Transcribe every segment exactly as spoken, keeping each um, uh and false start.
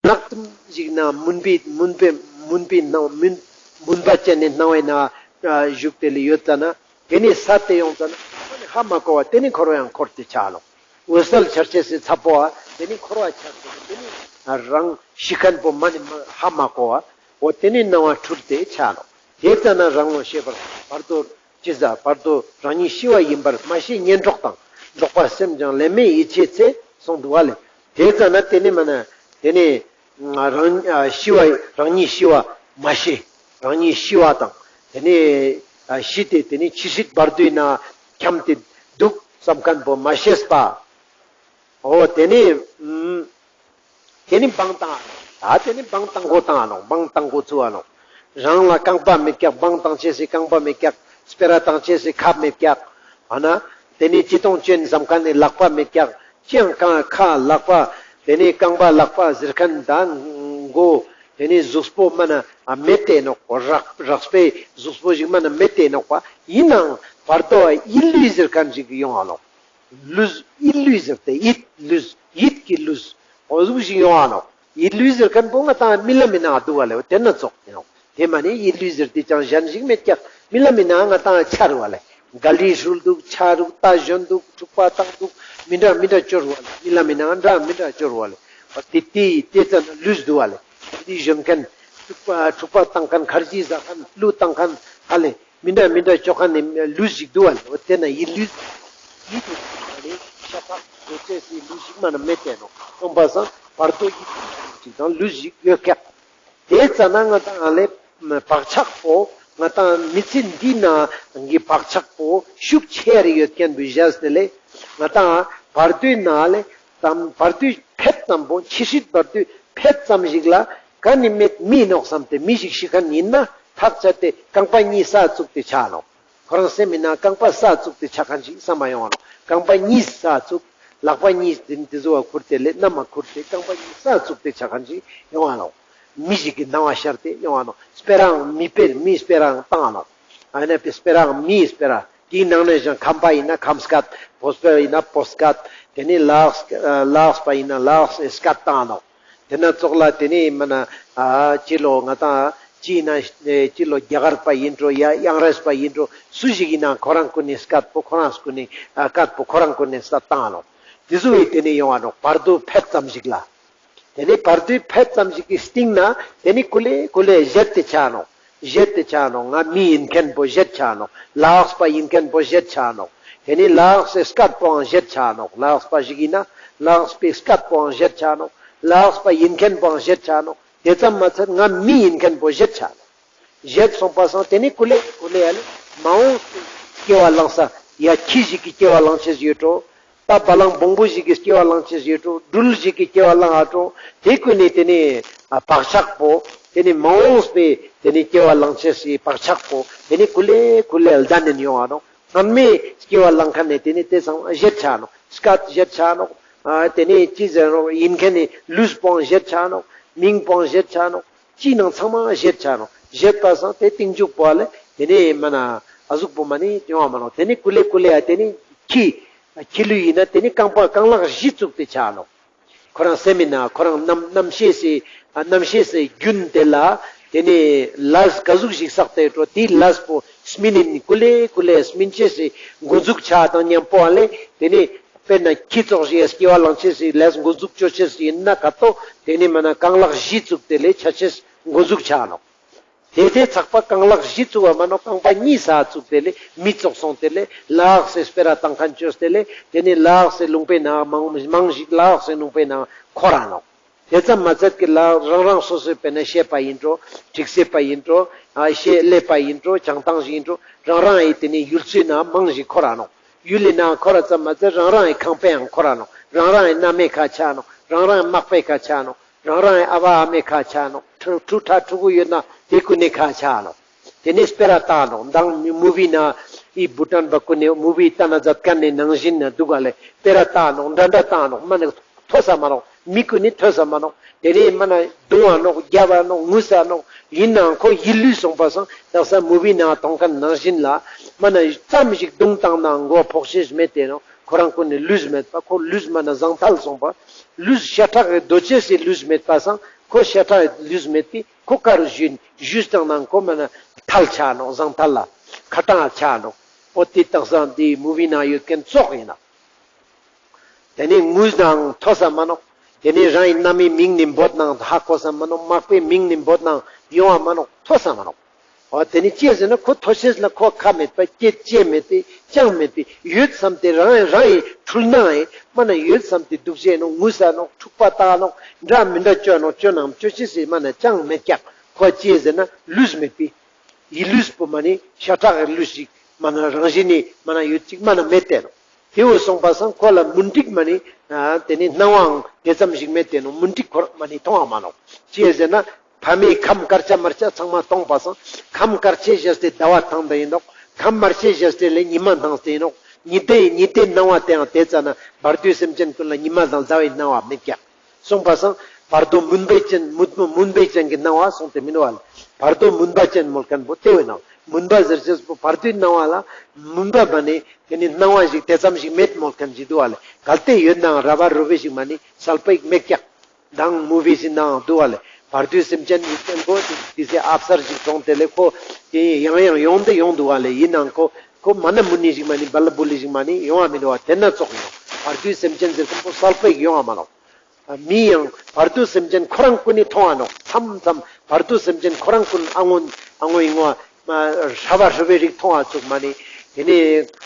ནག་ཙམ་ཞིག་ན་མུན་པའི་མུན་པའི་མུན་པའི་ནང་མུན་མུན་པ་ཅན་ནི་སྣང་བའི་ནང་ང་བཞུགས་ཏེ་ལེ་ཡོད་ཙ་ན། དེ་ནི་ས་དེ་ཡོང་ཙ་ན་ཧ་མ་གོ་བ་དེ་ནི་འཁོར་བ་ཡང་འཁོར་ཏེ་ཆ་ལོ། འོད་གསལ་འཆར་ཅེས་སི་ཚ་པོ་བ་དེ་ནི་འཁོར་བ་འཆར་ཏེ་དེ་ནི་རང་ཤི་ཁན་པོ་མ་ནི་མ་ཧ་མ་གོ་བ། འོ་དེ་ནི་སྣང་བ་འཁྲུལ་ཏེ་ཆ་ལོ། དེ་ཙ་ན་རང་ངོ་ཤེས་པར་བར་དོ་ཅི་ཟ་བར་དོ་རང་ཉིད་ཤི་བ་ཡིན་པར་མ་ཤེས་ངན་གྲོགས་དང་འགྲོགས་པར་སེམས་ཀྱང་ལན་མེད་ཡིད་ཆེས་ཚེ་གསུངས་འདུག་བ་ལེ། དེ་ཙ་ན་དེ་ནི་མ་ན་དེ་ནི་རང་ཤི་བ་རང་ཉིད་ཤི་བ་མ་ཤེས། རང་ཉིད་ཤི་བ་དང་དེ་ནི་ཤི་སྟེ་དེ་ནི་འཆི་སྲིད་བར་དོའི་ནང་འཁྱམས་ཏེ་འདུག་བསམ་ཁན་པོ་མ་ཤེས་པ། འོ་དེ་ནི་ཨམ། དེ་ནི་བང་བཏང་ང་ནོག། ད་དེ་ནི་བང་བཏང་གོ་བཏང་ང་ནོག། བང་བཏང་གོ་ཚུགས་ང་ནོག། རང་ལ་རྐང་པ་མེད་ཀྱག། བང་བཏང་ཅེས་སི་རྐང་པ་མེད་ཀྱག། སྤེ་ར་བཏང་ཅེས་སི་ཁ་མེད་ཀྱག། ཨ་ན་དེ་ནི་ཅི་གཏོང་ཅེན་བསམ་ཁན་ནི་ལག་པ་མེད་ཀྱག། ཅི་ཡང་རྐང་ཁ་ལག་པ་དེ་ནི་རྐང་པ་ལག་པ་ཟེར་ཁན་ད་མགོ་དེ་ནི་གཟུགས་པོ་མ་ན་མེད་དེ་ནོག། རགས་རགས་པའི་གཟུགས་པོ་ཞིག་མ་ན་མེད་དེ་ནོག་པ། ཡིན་ནའང་བར་དོ་ཡིད་ལུས་ཟེར་ཁན་ཞིག་ཡོང་ང་ནོག། ལུས། ཡིད་ལུས་ཟེར་ཏེ་ཡིད་ལུས། ཡིད་ཀྱི་ལུས། འོ་ཟུག་ཞིག་ཡོང་ང་ནོག། ཡིད་ལུས་ཟེར་ཁན་པོ་ང་ཏང་རྨི་ལམ་མི་ནང་འདུག་ག་ལེ། འོ་དེ་ན་ཙོགས་ཡིན་ནོག། དེ་མ་ནི་ཡིད་ལུས་ཟེར་ཏེ་ཅང་གཞན་ཞིག་མེད་ཀྱག། རྨི་ལམ་མི་ནང་ང་ཏང་ཆ་རུག་ག་ལེ། ག་ལི་ཧྲུལ་འདུག། ཆ་རུག། རྟ་ཞོན་འདུག། འཁྲུག་པ་བཏང་འདུག། མི་འདྲ་མི་འདྲ་ཅོ་རུག་ག་ལེ། རྨི་ལམ་མི་ནང་འདྲ་མི་འདྲ་ཅོ་རུག་ག་ལེ། འོ་དེ་དེ་དེ་ཙ་ན་ལུས་འདུག་ག་ལེ། ག་ལི་ཞོན་ཁན། འཁྲུག་པ་འཁྲུག་པ་བཏང་ཁན། ཁར་ཇི་ཟ་ཁན། གླུ་བཏང་ཁན། ཧ་ལེ། མི་འདྲ་མི་འདྲ་ཅོ་ཁན་ནི་ལུས་ཤིག་འདུག་ག་ལེ། འོ་དེ་ན་ཡིད་ལུས། ཡིད་དུ་ཨ་ནི་ཤ་ཁྲག་གོ་ཅེས་སི་ལུས་ཤིག་མ་ན་མེད་དེ་ནོག། སོང་པ་སང་བར་དོ་ཡིད་ཅིག་དང་ལུས་ཤིག་ཡོད་ཀྱག། དེ་ཙ་ན་ང་ཏང་ཨ་ལེ་བག་ཆགས་པོ་ང་ཏང་མི་ཚེ་འདི་ནང་གི་བག་ཆགས་པོ་ཤུགས་ཆེ་རེ་ཡོད་ཁན་བོ་བཞག་སྟེ་ལེ། ང་ཏང་བར་དོའི་ནང་ལེ་ཙམ་བར་དོའི་ཕེད་ཙམ་པོ་འཆི་སྲིད་བར་དོའི་ཕེད་ཙམ་ཞིག་ལ་ག་ནི་མེད་མི་ནོག་བསམ་སྟེ་མི་ཞིག་ཤི་ཁན་ཡིན་ན་ཐག་ཆད་དེ་རྐང་པ་གཉིས་ས་བཙུགས་ཏེ་ཆ་ནོག། ཁོ་རང་སེམས་མི་ནང་རྐང་པ་ས་བཙུགས་ཏེ་ཆ་ཁན་ཞིག་བསམ་པ་ཡོང་ང་ནོག། རྐང་པ་གཉིས་ས་བཙུགས། ལག་པ་གཉིས་དེ་དེ་ཟུག་བ་ཁུར་ཏེ་ལེ་ན་མ་ཁུར་ཏེ་རྐང་པ་གཉིས་ས་བཙུགས་ཏེ་ཆ་ཁན་ཞིག་ཡོང་ང་ནོག། མི་ཞིག་གི་སྣང་བ་ཤར་ཏེ་ཡོང་ང་ནོག། སྤེ་རའང་མི་སྤེར་མི་སྤེ་རའང་བཏང་ང་ནོག། ཨ་ནི་སྤེ་སྤེ་རའང་མིའི་སྤེ་ར། དེའི་ནང་ནས་ཀྱང་ཁམས་པ་ཡིན་ན་ཁམས་སྐད། བོད་པ་ཡིན་ན་བོད་སྐད། དེ་ནས་ལ་དྭགས་ལ་དྭགས་པ་ཡིན་ན་ལ་དྭགས་སི་སྐད་བཏང་ང་ནོག། དེ་ན་ཙོགས་ལ་དེ་ནས་མ་ན་ཨ་ཅི་ལོ་ང་ཏང་ཅི་ཡིན་ན་ཅི་ལོ་རྒྱ་གར་པ་ཡིན་འགྲོ་ཡ་ཨང་རེས་པ་ཡིན་འགྲོ་སུ་ཞིག་ཡིན་ན་ཁོ་རང་ཀུན་ནས་སྐད་པོ་ཁོ་རང་ཀུན་ནས་ཨ་སྐད་པོ་ཁོ་རང་ཀུན་ནས་ས་བཏང་ང་ནོག། དེ་ཟུག་བའི་དེ་ནས་ཡོང་ང་ནོག་བར་དོ་ཕེད་ཙམ་ཞིག་ལ། དེ་ནས་བར་དོའི་ཕེད་ཙམ་ཞིག་གི་སྟེང་ན་དེ་ནས་ཀུ་ལེ་ཀུ་ལེ་བཞད་དེ་ཆ་ནོག། བཞད་དེ་ཆ་ནོག། ང་མི་ཡིན་མཁན་པོ་བཞད་ཆ་ནོག། ལ་དྭགས་པ་ཡིན་མཁན་པོ་བཞད་ཆ་ནོག། དེ་ནས་ལ་དྭགས་སི་སྐད་པོའང་བཞད་ཆ་ནོག། ལ་དྭགས་པ་ཞིག་ཡིན་ན་ལ་དྭགས་པའི་སྐད་པོའང་བཞད་ཆ་ནོག། ལ་དྭགས་པ་ཡིན་མཁན་པོའང་བཞད་ཆ་ནོག། དེ་ཙམ་མ་ཚད་ང་མི་ཡིན་མཁན་པོ་བཞད་ཆ་ནོག། བཞད་སོང་པ་སང་དེ་ནས་ཀུ་ལེ་ཀུ་ལེ་ཡ་ལེ་མ་འོངས་སི་སྐྱེ་བ་བླངས་ས་ཡ་ཁྱི་ཞིག་གི་སྐྱེ་བ་བླང་ཅེས་ཡོད་འགྲོ། རྟ་བ་ལང་བོང་བུ་ཞིག་གི་སྐྱེ་བ་བླང་ཅེས་ཡོད་འགྲོ། སྦྲུལ་ཞིག་གི་སྐྱེ་བ་བླང་ང་འགྲོ། དེ་ཀུན་ནས་དེ་ནས་ཨ་བག་ཆགས་པོ་དེ་ནས་མ་འོངས་པའི་དེ་ནས་སྐྱེ་བ་བླང་ཅེས་སི་བག་ཆགས་པོ་དེ་ནས་ཀུ་ལེ་ཀུ་ལེ་ལྡན་ནས་ཡོང་ང་ནོག། སྔན་མའི་སྐྱེ་བ་བླང་མཁན་ནས་དེ་ནས་དེ་ཚང་བཞད་ཆ་ནོག། སྐད་བཞད་ཆ་ནོག། ཨ་དེ་ནས་ཅི་ཟེར་ནོག་ཡིན་མཁན་ནི་ལུས་པོའང་བཞད་ཆ་ནོག། མིང་པོའང་བཞད་ཆ་ནོག། ཅི་ནང་ཚང་མ་བཞད་ཆ་ནོག། བཞད་པ་སང་དེ་རྟིང་མཇུག་པོ་ལ་དེ་ནས་མ་ན་ཨ་ཟུག་པོ་མ་ནི་ཡོང་ང་མ་ནོག། དེ་ནས་ཀུ་ལེ་ཀུ་ལེ་ཡ་དེ་ནས་ཁྱི་ཁྱི་ལུས་ཡིན་ན་དེ་ནས་རྐང་པ་རྐང་ལག་བཞི་བཙུགས་ཏེ་ཆ་ནོག། ཁོ་རང་སེམས་མི་ནང་ཁོ་རང་རྣམ་རྣམ་ཤེས་སི་ཨ་རྣམ་ཤེས་སི་རྒྱུན་དེ་ལ་དེ་ནས་ལས་ག་ཟུག་ཞིག་བསགས་ཏེ་འགྲོ། དེའི་ལས་པོ་སྨིན་ནི་ཀུ་ལེ་ཀུ་ལེ་སྨིན་ཅེས་སི་འགོ་འཛུགས་ཆ་དང་མཉམ་པོ་ཨ་ལེ་དེ་ནས་དཔེར་ན་ཁྱི་ཙོགས་ཤིག་སྐྱེ་བ་བླང་ཅེས་སི་ལས་འགོ་འཛུགས་ཅོ་ཅེས་སི་ཡིན་ན་ག་ཏོ་དེ་ནས་མ་ན་རྐང་ལག་བཞི་བཙུགས་ཏེ་ལེ་ཆ་ཅེས་འགོ་འཛུགས་ཆ་ནོག། དེ་དེ་ཚགས་པ་རྐང་ལག་བཞི་བཙུགས་པ་མ་ནོག། རྐང་པ་གཉིས་ས་བཙུགས་ཏེ་ལེ་མི་ཙོགས་སོང་སྟེ་ལེ་ལ་དྭགས་སི་སྤེ་ར་བཏང་མཁན་ཅོས་ཏེ་ལེ་དེ་ནས་ལ་དྭགས་སི་ལུང་པའི་ནང་མང་མང་ཞིག་ལ་དྭགས་སི་ལུང་པའི་ནང་འཁོར་ར་ནོག། དེ་ཙམ་མ་ཚད་ཀྱི་ལ་རང་རང་སོ་སོའི་དཔེར་ན་བཤད་པ་ཡིན་འགྲོ། ཁྲིག་སེ་པ་ཡིན་འགྲོ། ཨ་བཤད་ཀླད་པ་ཡིན་འགྲོ། བྱང་ཐང་ཞིག་ཡིན་འགྲོ། རང་རང་ཡི་དེ་ནས་ཡུལ་ཚོའི་ནང་མང་ཞིག་འཁོར་ར་ནོག། ཡུལ་ལི་ནང་འཁོར་ར་ཙམ་མ་ཚད་རང་རང་ཡི་ཁང་པའང་འཁོར་ར་ནོག། རང་རང་ཡི་མནའ་མའི་ཁ་ཆ་ནོག། རང་རང་ཡི་མག་པའི་ཁ་ཆ་ནོག། རང་རང་ཨ་བ་ཨ་མའི་ཁ་ཆ་ནོག། ཕྲུ་ཕྲུ་ཕྲ་ཕྲུ་གུ་ཡོད་ན་དེ་ཀུན་ནི་ཁ་ཆ་ནོག། དེ་ནས་སྤེ་ར་བཏང་ནོག། མདང་མུ་བི་ནང་ཨི་བུ་ཊན་པ་ཀུན་ནི་མུ་བི་ལྟ་ན་མཛད་མཁན་ནི་ནང་བཞིན་ན་འདུག་ག་ལེ། སྤེ་ར་བཏང་ནོག། འདྲ་འདྲ་བཏང་ནོག། མ་ནི་ཐོས་ས་མ་ནོག། མི་ཀུན་ནི་ཐོས་ས་མ་ནོག། དེ་ནས་མ་ན་རྡུང་བ་ནོག། རྒྱབ་བ་ནོག། ངུ་ས་ནོག། ཡིན་ནའང་ཁོ་ཡིད་ལུས་སོང་པ་སང་དག་ས་མུ་བི་ནང་མཐོང་མཁན་ནང་བཞིན་ལ་མ་ན་ཙམ་ཞིག་རྡུང་བཏང་ནའང་མགོ་ཕོག་ཤེས་མེད་དེ་ནོག། ཁོ་རང་ཀུན་ནི་ལུས་མེད་པ། ཁོ་ལུས་མ་ན་བཟང་ཐལ་སོང་པ། ལུས་ཤ་ཁྲག་གི་རྡོ་ཅེས་སི་ལུས་མེད་པ་སང་ ཁོ་ཤ་ཁྲག་ལུས་མེད་པའི་ཁོ་ཀ་རུ་བཞུད་བཞུད་དང་ནང་ཁོ་མ་ན་ཐལ་ཆ་ནོག་བཟང་ཐལ་ལ་ཁ་གྲངས་ཆ་ནོག་འོ་དེ་དག་ས་འདི་མུ་བི་ནང་ཡོད་མཁན་ཙོགས་ཡིན་ན། དེ་ནས་ངུས་ནའང་ཐོས་ས་མ་ནོག་དེ་ནས་རང་གི་མནའ་མའི་མིང་ནས་འབོད་ནའང་ཧ་གོ་ས་མ་ནོག་མག་པའི་མིང་ནས་འབོད་ནའང་ཡོང་བ་མ་ནོག་ཐོས་ས་མ་ནོག་འོ་དེ་ནས་ཅི་ཟེར་ན་ཁོ་ཐོས་ཤེས་ལ་ཁོ་ཁ་མེད་པ་སྐྱེ་ཅེས་མེད་པའི་ཅང་མེད་པའི་ཡོད་བསམ་སྟེ་རང་ཡང་རང་ཡི་འཁྲུལ་སྣང་ཡིན་མ་ན་ཡོད་བསམ་སྟེ་འདུག་ཅེས་ནོག་ངུས་ས་ནོག་འཁྲུག་པ་བཏགས་ནོག་འདྲ་མི་འདྲ་བཅོ་ནོག་བཅོ་ནའང་བཅོ་ཅེས་སི་མ་ན་ཅང་མེད་ཀྱག་ཁོ་ཅི་ཟེར་ན་ལུས་མེད་པའི། ཡིད་ལུས་པོ་མ་ནི་ཤ་ཁྲག་གི་ལུས་ཤིག་མ་ན་རང་བཞིན་ནི་མ་ན་ཡོད་ཅིག་མ་ན་མེད་དེ་ནོག་དེ་བོ་སོང་པ་སང་ཁོ་ལ་མུན་དིག་མ་ནི་ཨ་དེ་ནི་སྣང་བའང་དེ་ཙམ་ཞིག་མེད་དེ་ནོག་མུན་དིག་ཁོ་རང་མ་ནི་མཐོང་བ་མ་ནོག་ཅི་ཟེར་ན་ཕ་མའི་ཁམས་དཀར་ཆ་དམར་ཆ་ཚང་མ་སྟོང་པ་སང་ཁམས་དཀར་ཆའི་ཞལ་ཏེ་ཟླ་བ་ཐང་དེ་ཡིན་ནོག་ཁམས་དམར་ཆའི་ཞལ་ཏེ་ལས་ཉི་མ་ཐང་དེ་ཡིན་ནོག་ཉི་ཟླའི་ཉི་ཟླའི་སྣང་བ་དེའང་དེ་ཙ་ན་བར་དོའི་སེམས་ཅན་ཀུན་ལ་ཉི་མ་དང་ཟླ་བའི་སྣང་བ་མེད་ཀྱག་གསུངས་པ་སང་བར་དོ་མུན་པའི་ཅན་མུན་མུན་པའི་ཅན་གྱི་སྣང་བ་གསུངས་ཏེ་མི་འདུག་བ་ལེ། བར་དོ་མུན་པ་ཅན་མོལ་མཁན་པོ་དེ་བས་ན་མུན་པ་ཟེར་ཅེས་པོ་བར་དོའི་སྣང་བ་ལ་མུན་པ་མ་ནི་དེ་ནི་སྣང་བ་ཞིག་དེ་ཙམ་ཞིག་མེད་མོལ་མཁན་ཞིག་འདུག་བ་ལེ། གལ་ཏེ་ཡོད་ནའང་ར་བ་རུ་བའི་ཞིག་མ་ནི་སལ་པ་ཞིག་མེད་ཀྱག་དང་མུ་བི་ཞིག་ནའང་འདུག་བ་ལེ། བར་དོའི་སེམས་ཅན་ཡིན་མཁན་པོ་དེ་སེ་ཨབ་སར་ཞིག་གྲོངས་ཏེ་ལེ་ཁོ་དེ་ཡང་ཡང་ཡོང་དེ་ཡོང་འདུག་བ་ལེ། ཡིན་ནའང་ཁོ་ཁོ་མ་ན་མུ་ནི་ཞིག་མ་ནི་བ་ལ་བུ་ལི་ཞིག་མ་ནི་ཡོང་བ་མི་འདུག་བ་དེ་ན་ཙོགས་ཡོང་བར་དོའི་སེམས་ཅན་ཟེར་མཁན་པོ་སལ་པ་ཞིག་ཡོང་བ་མ་ནོག་མི་ཡང་བར་དོའི་སེམས་ཅན་ཁོ་རང་ཀུན་ནི་མཐོང་བ་ནོག་མཚམས་མཚམས་བར་དོའི་སེམས་ཅན་ཁོ་རང་ཀུན་ཨ་ངོ་ཨ་ངོ་ཡིན་ངོ་ཧྲ་བ་ཧྲུ་བའི་རིགས་མཐོང་བ་ཚུགས་མ་ནི། དེ་ནི་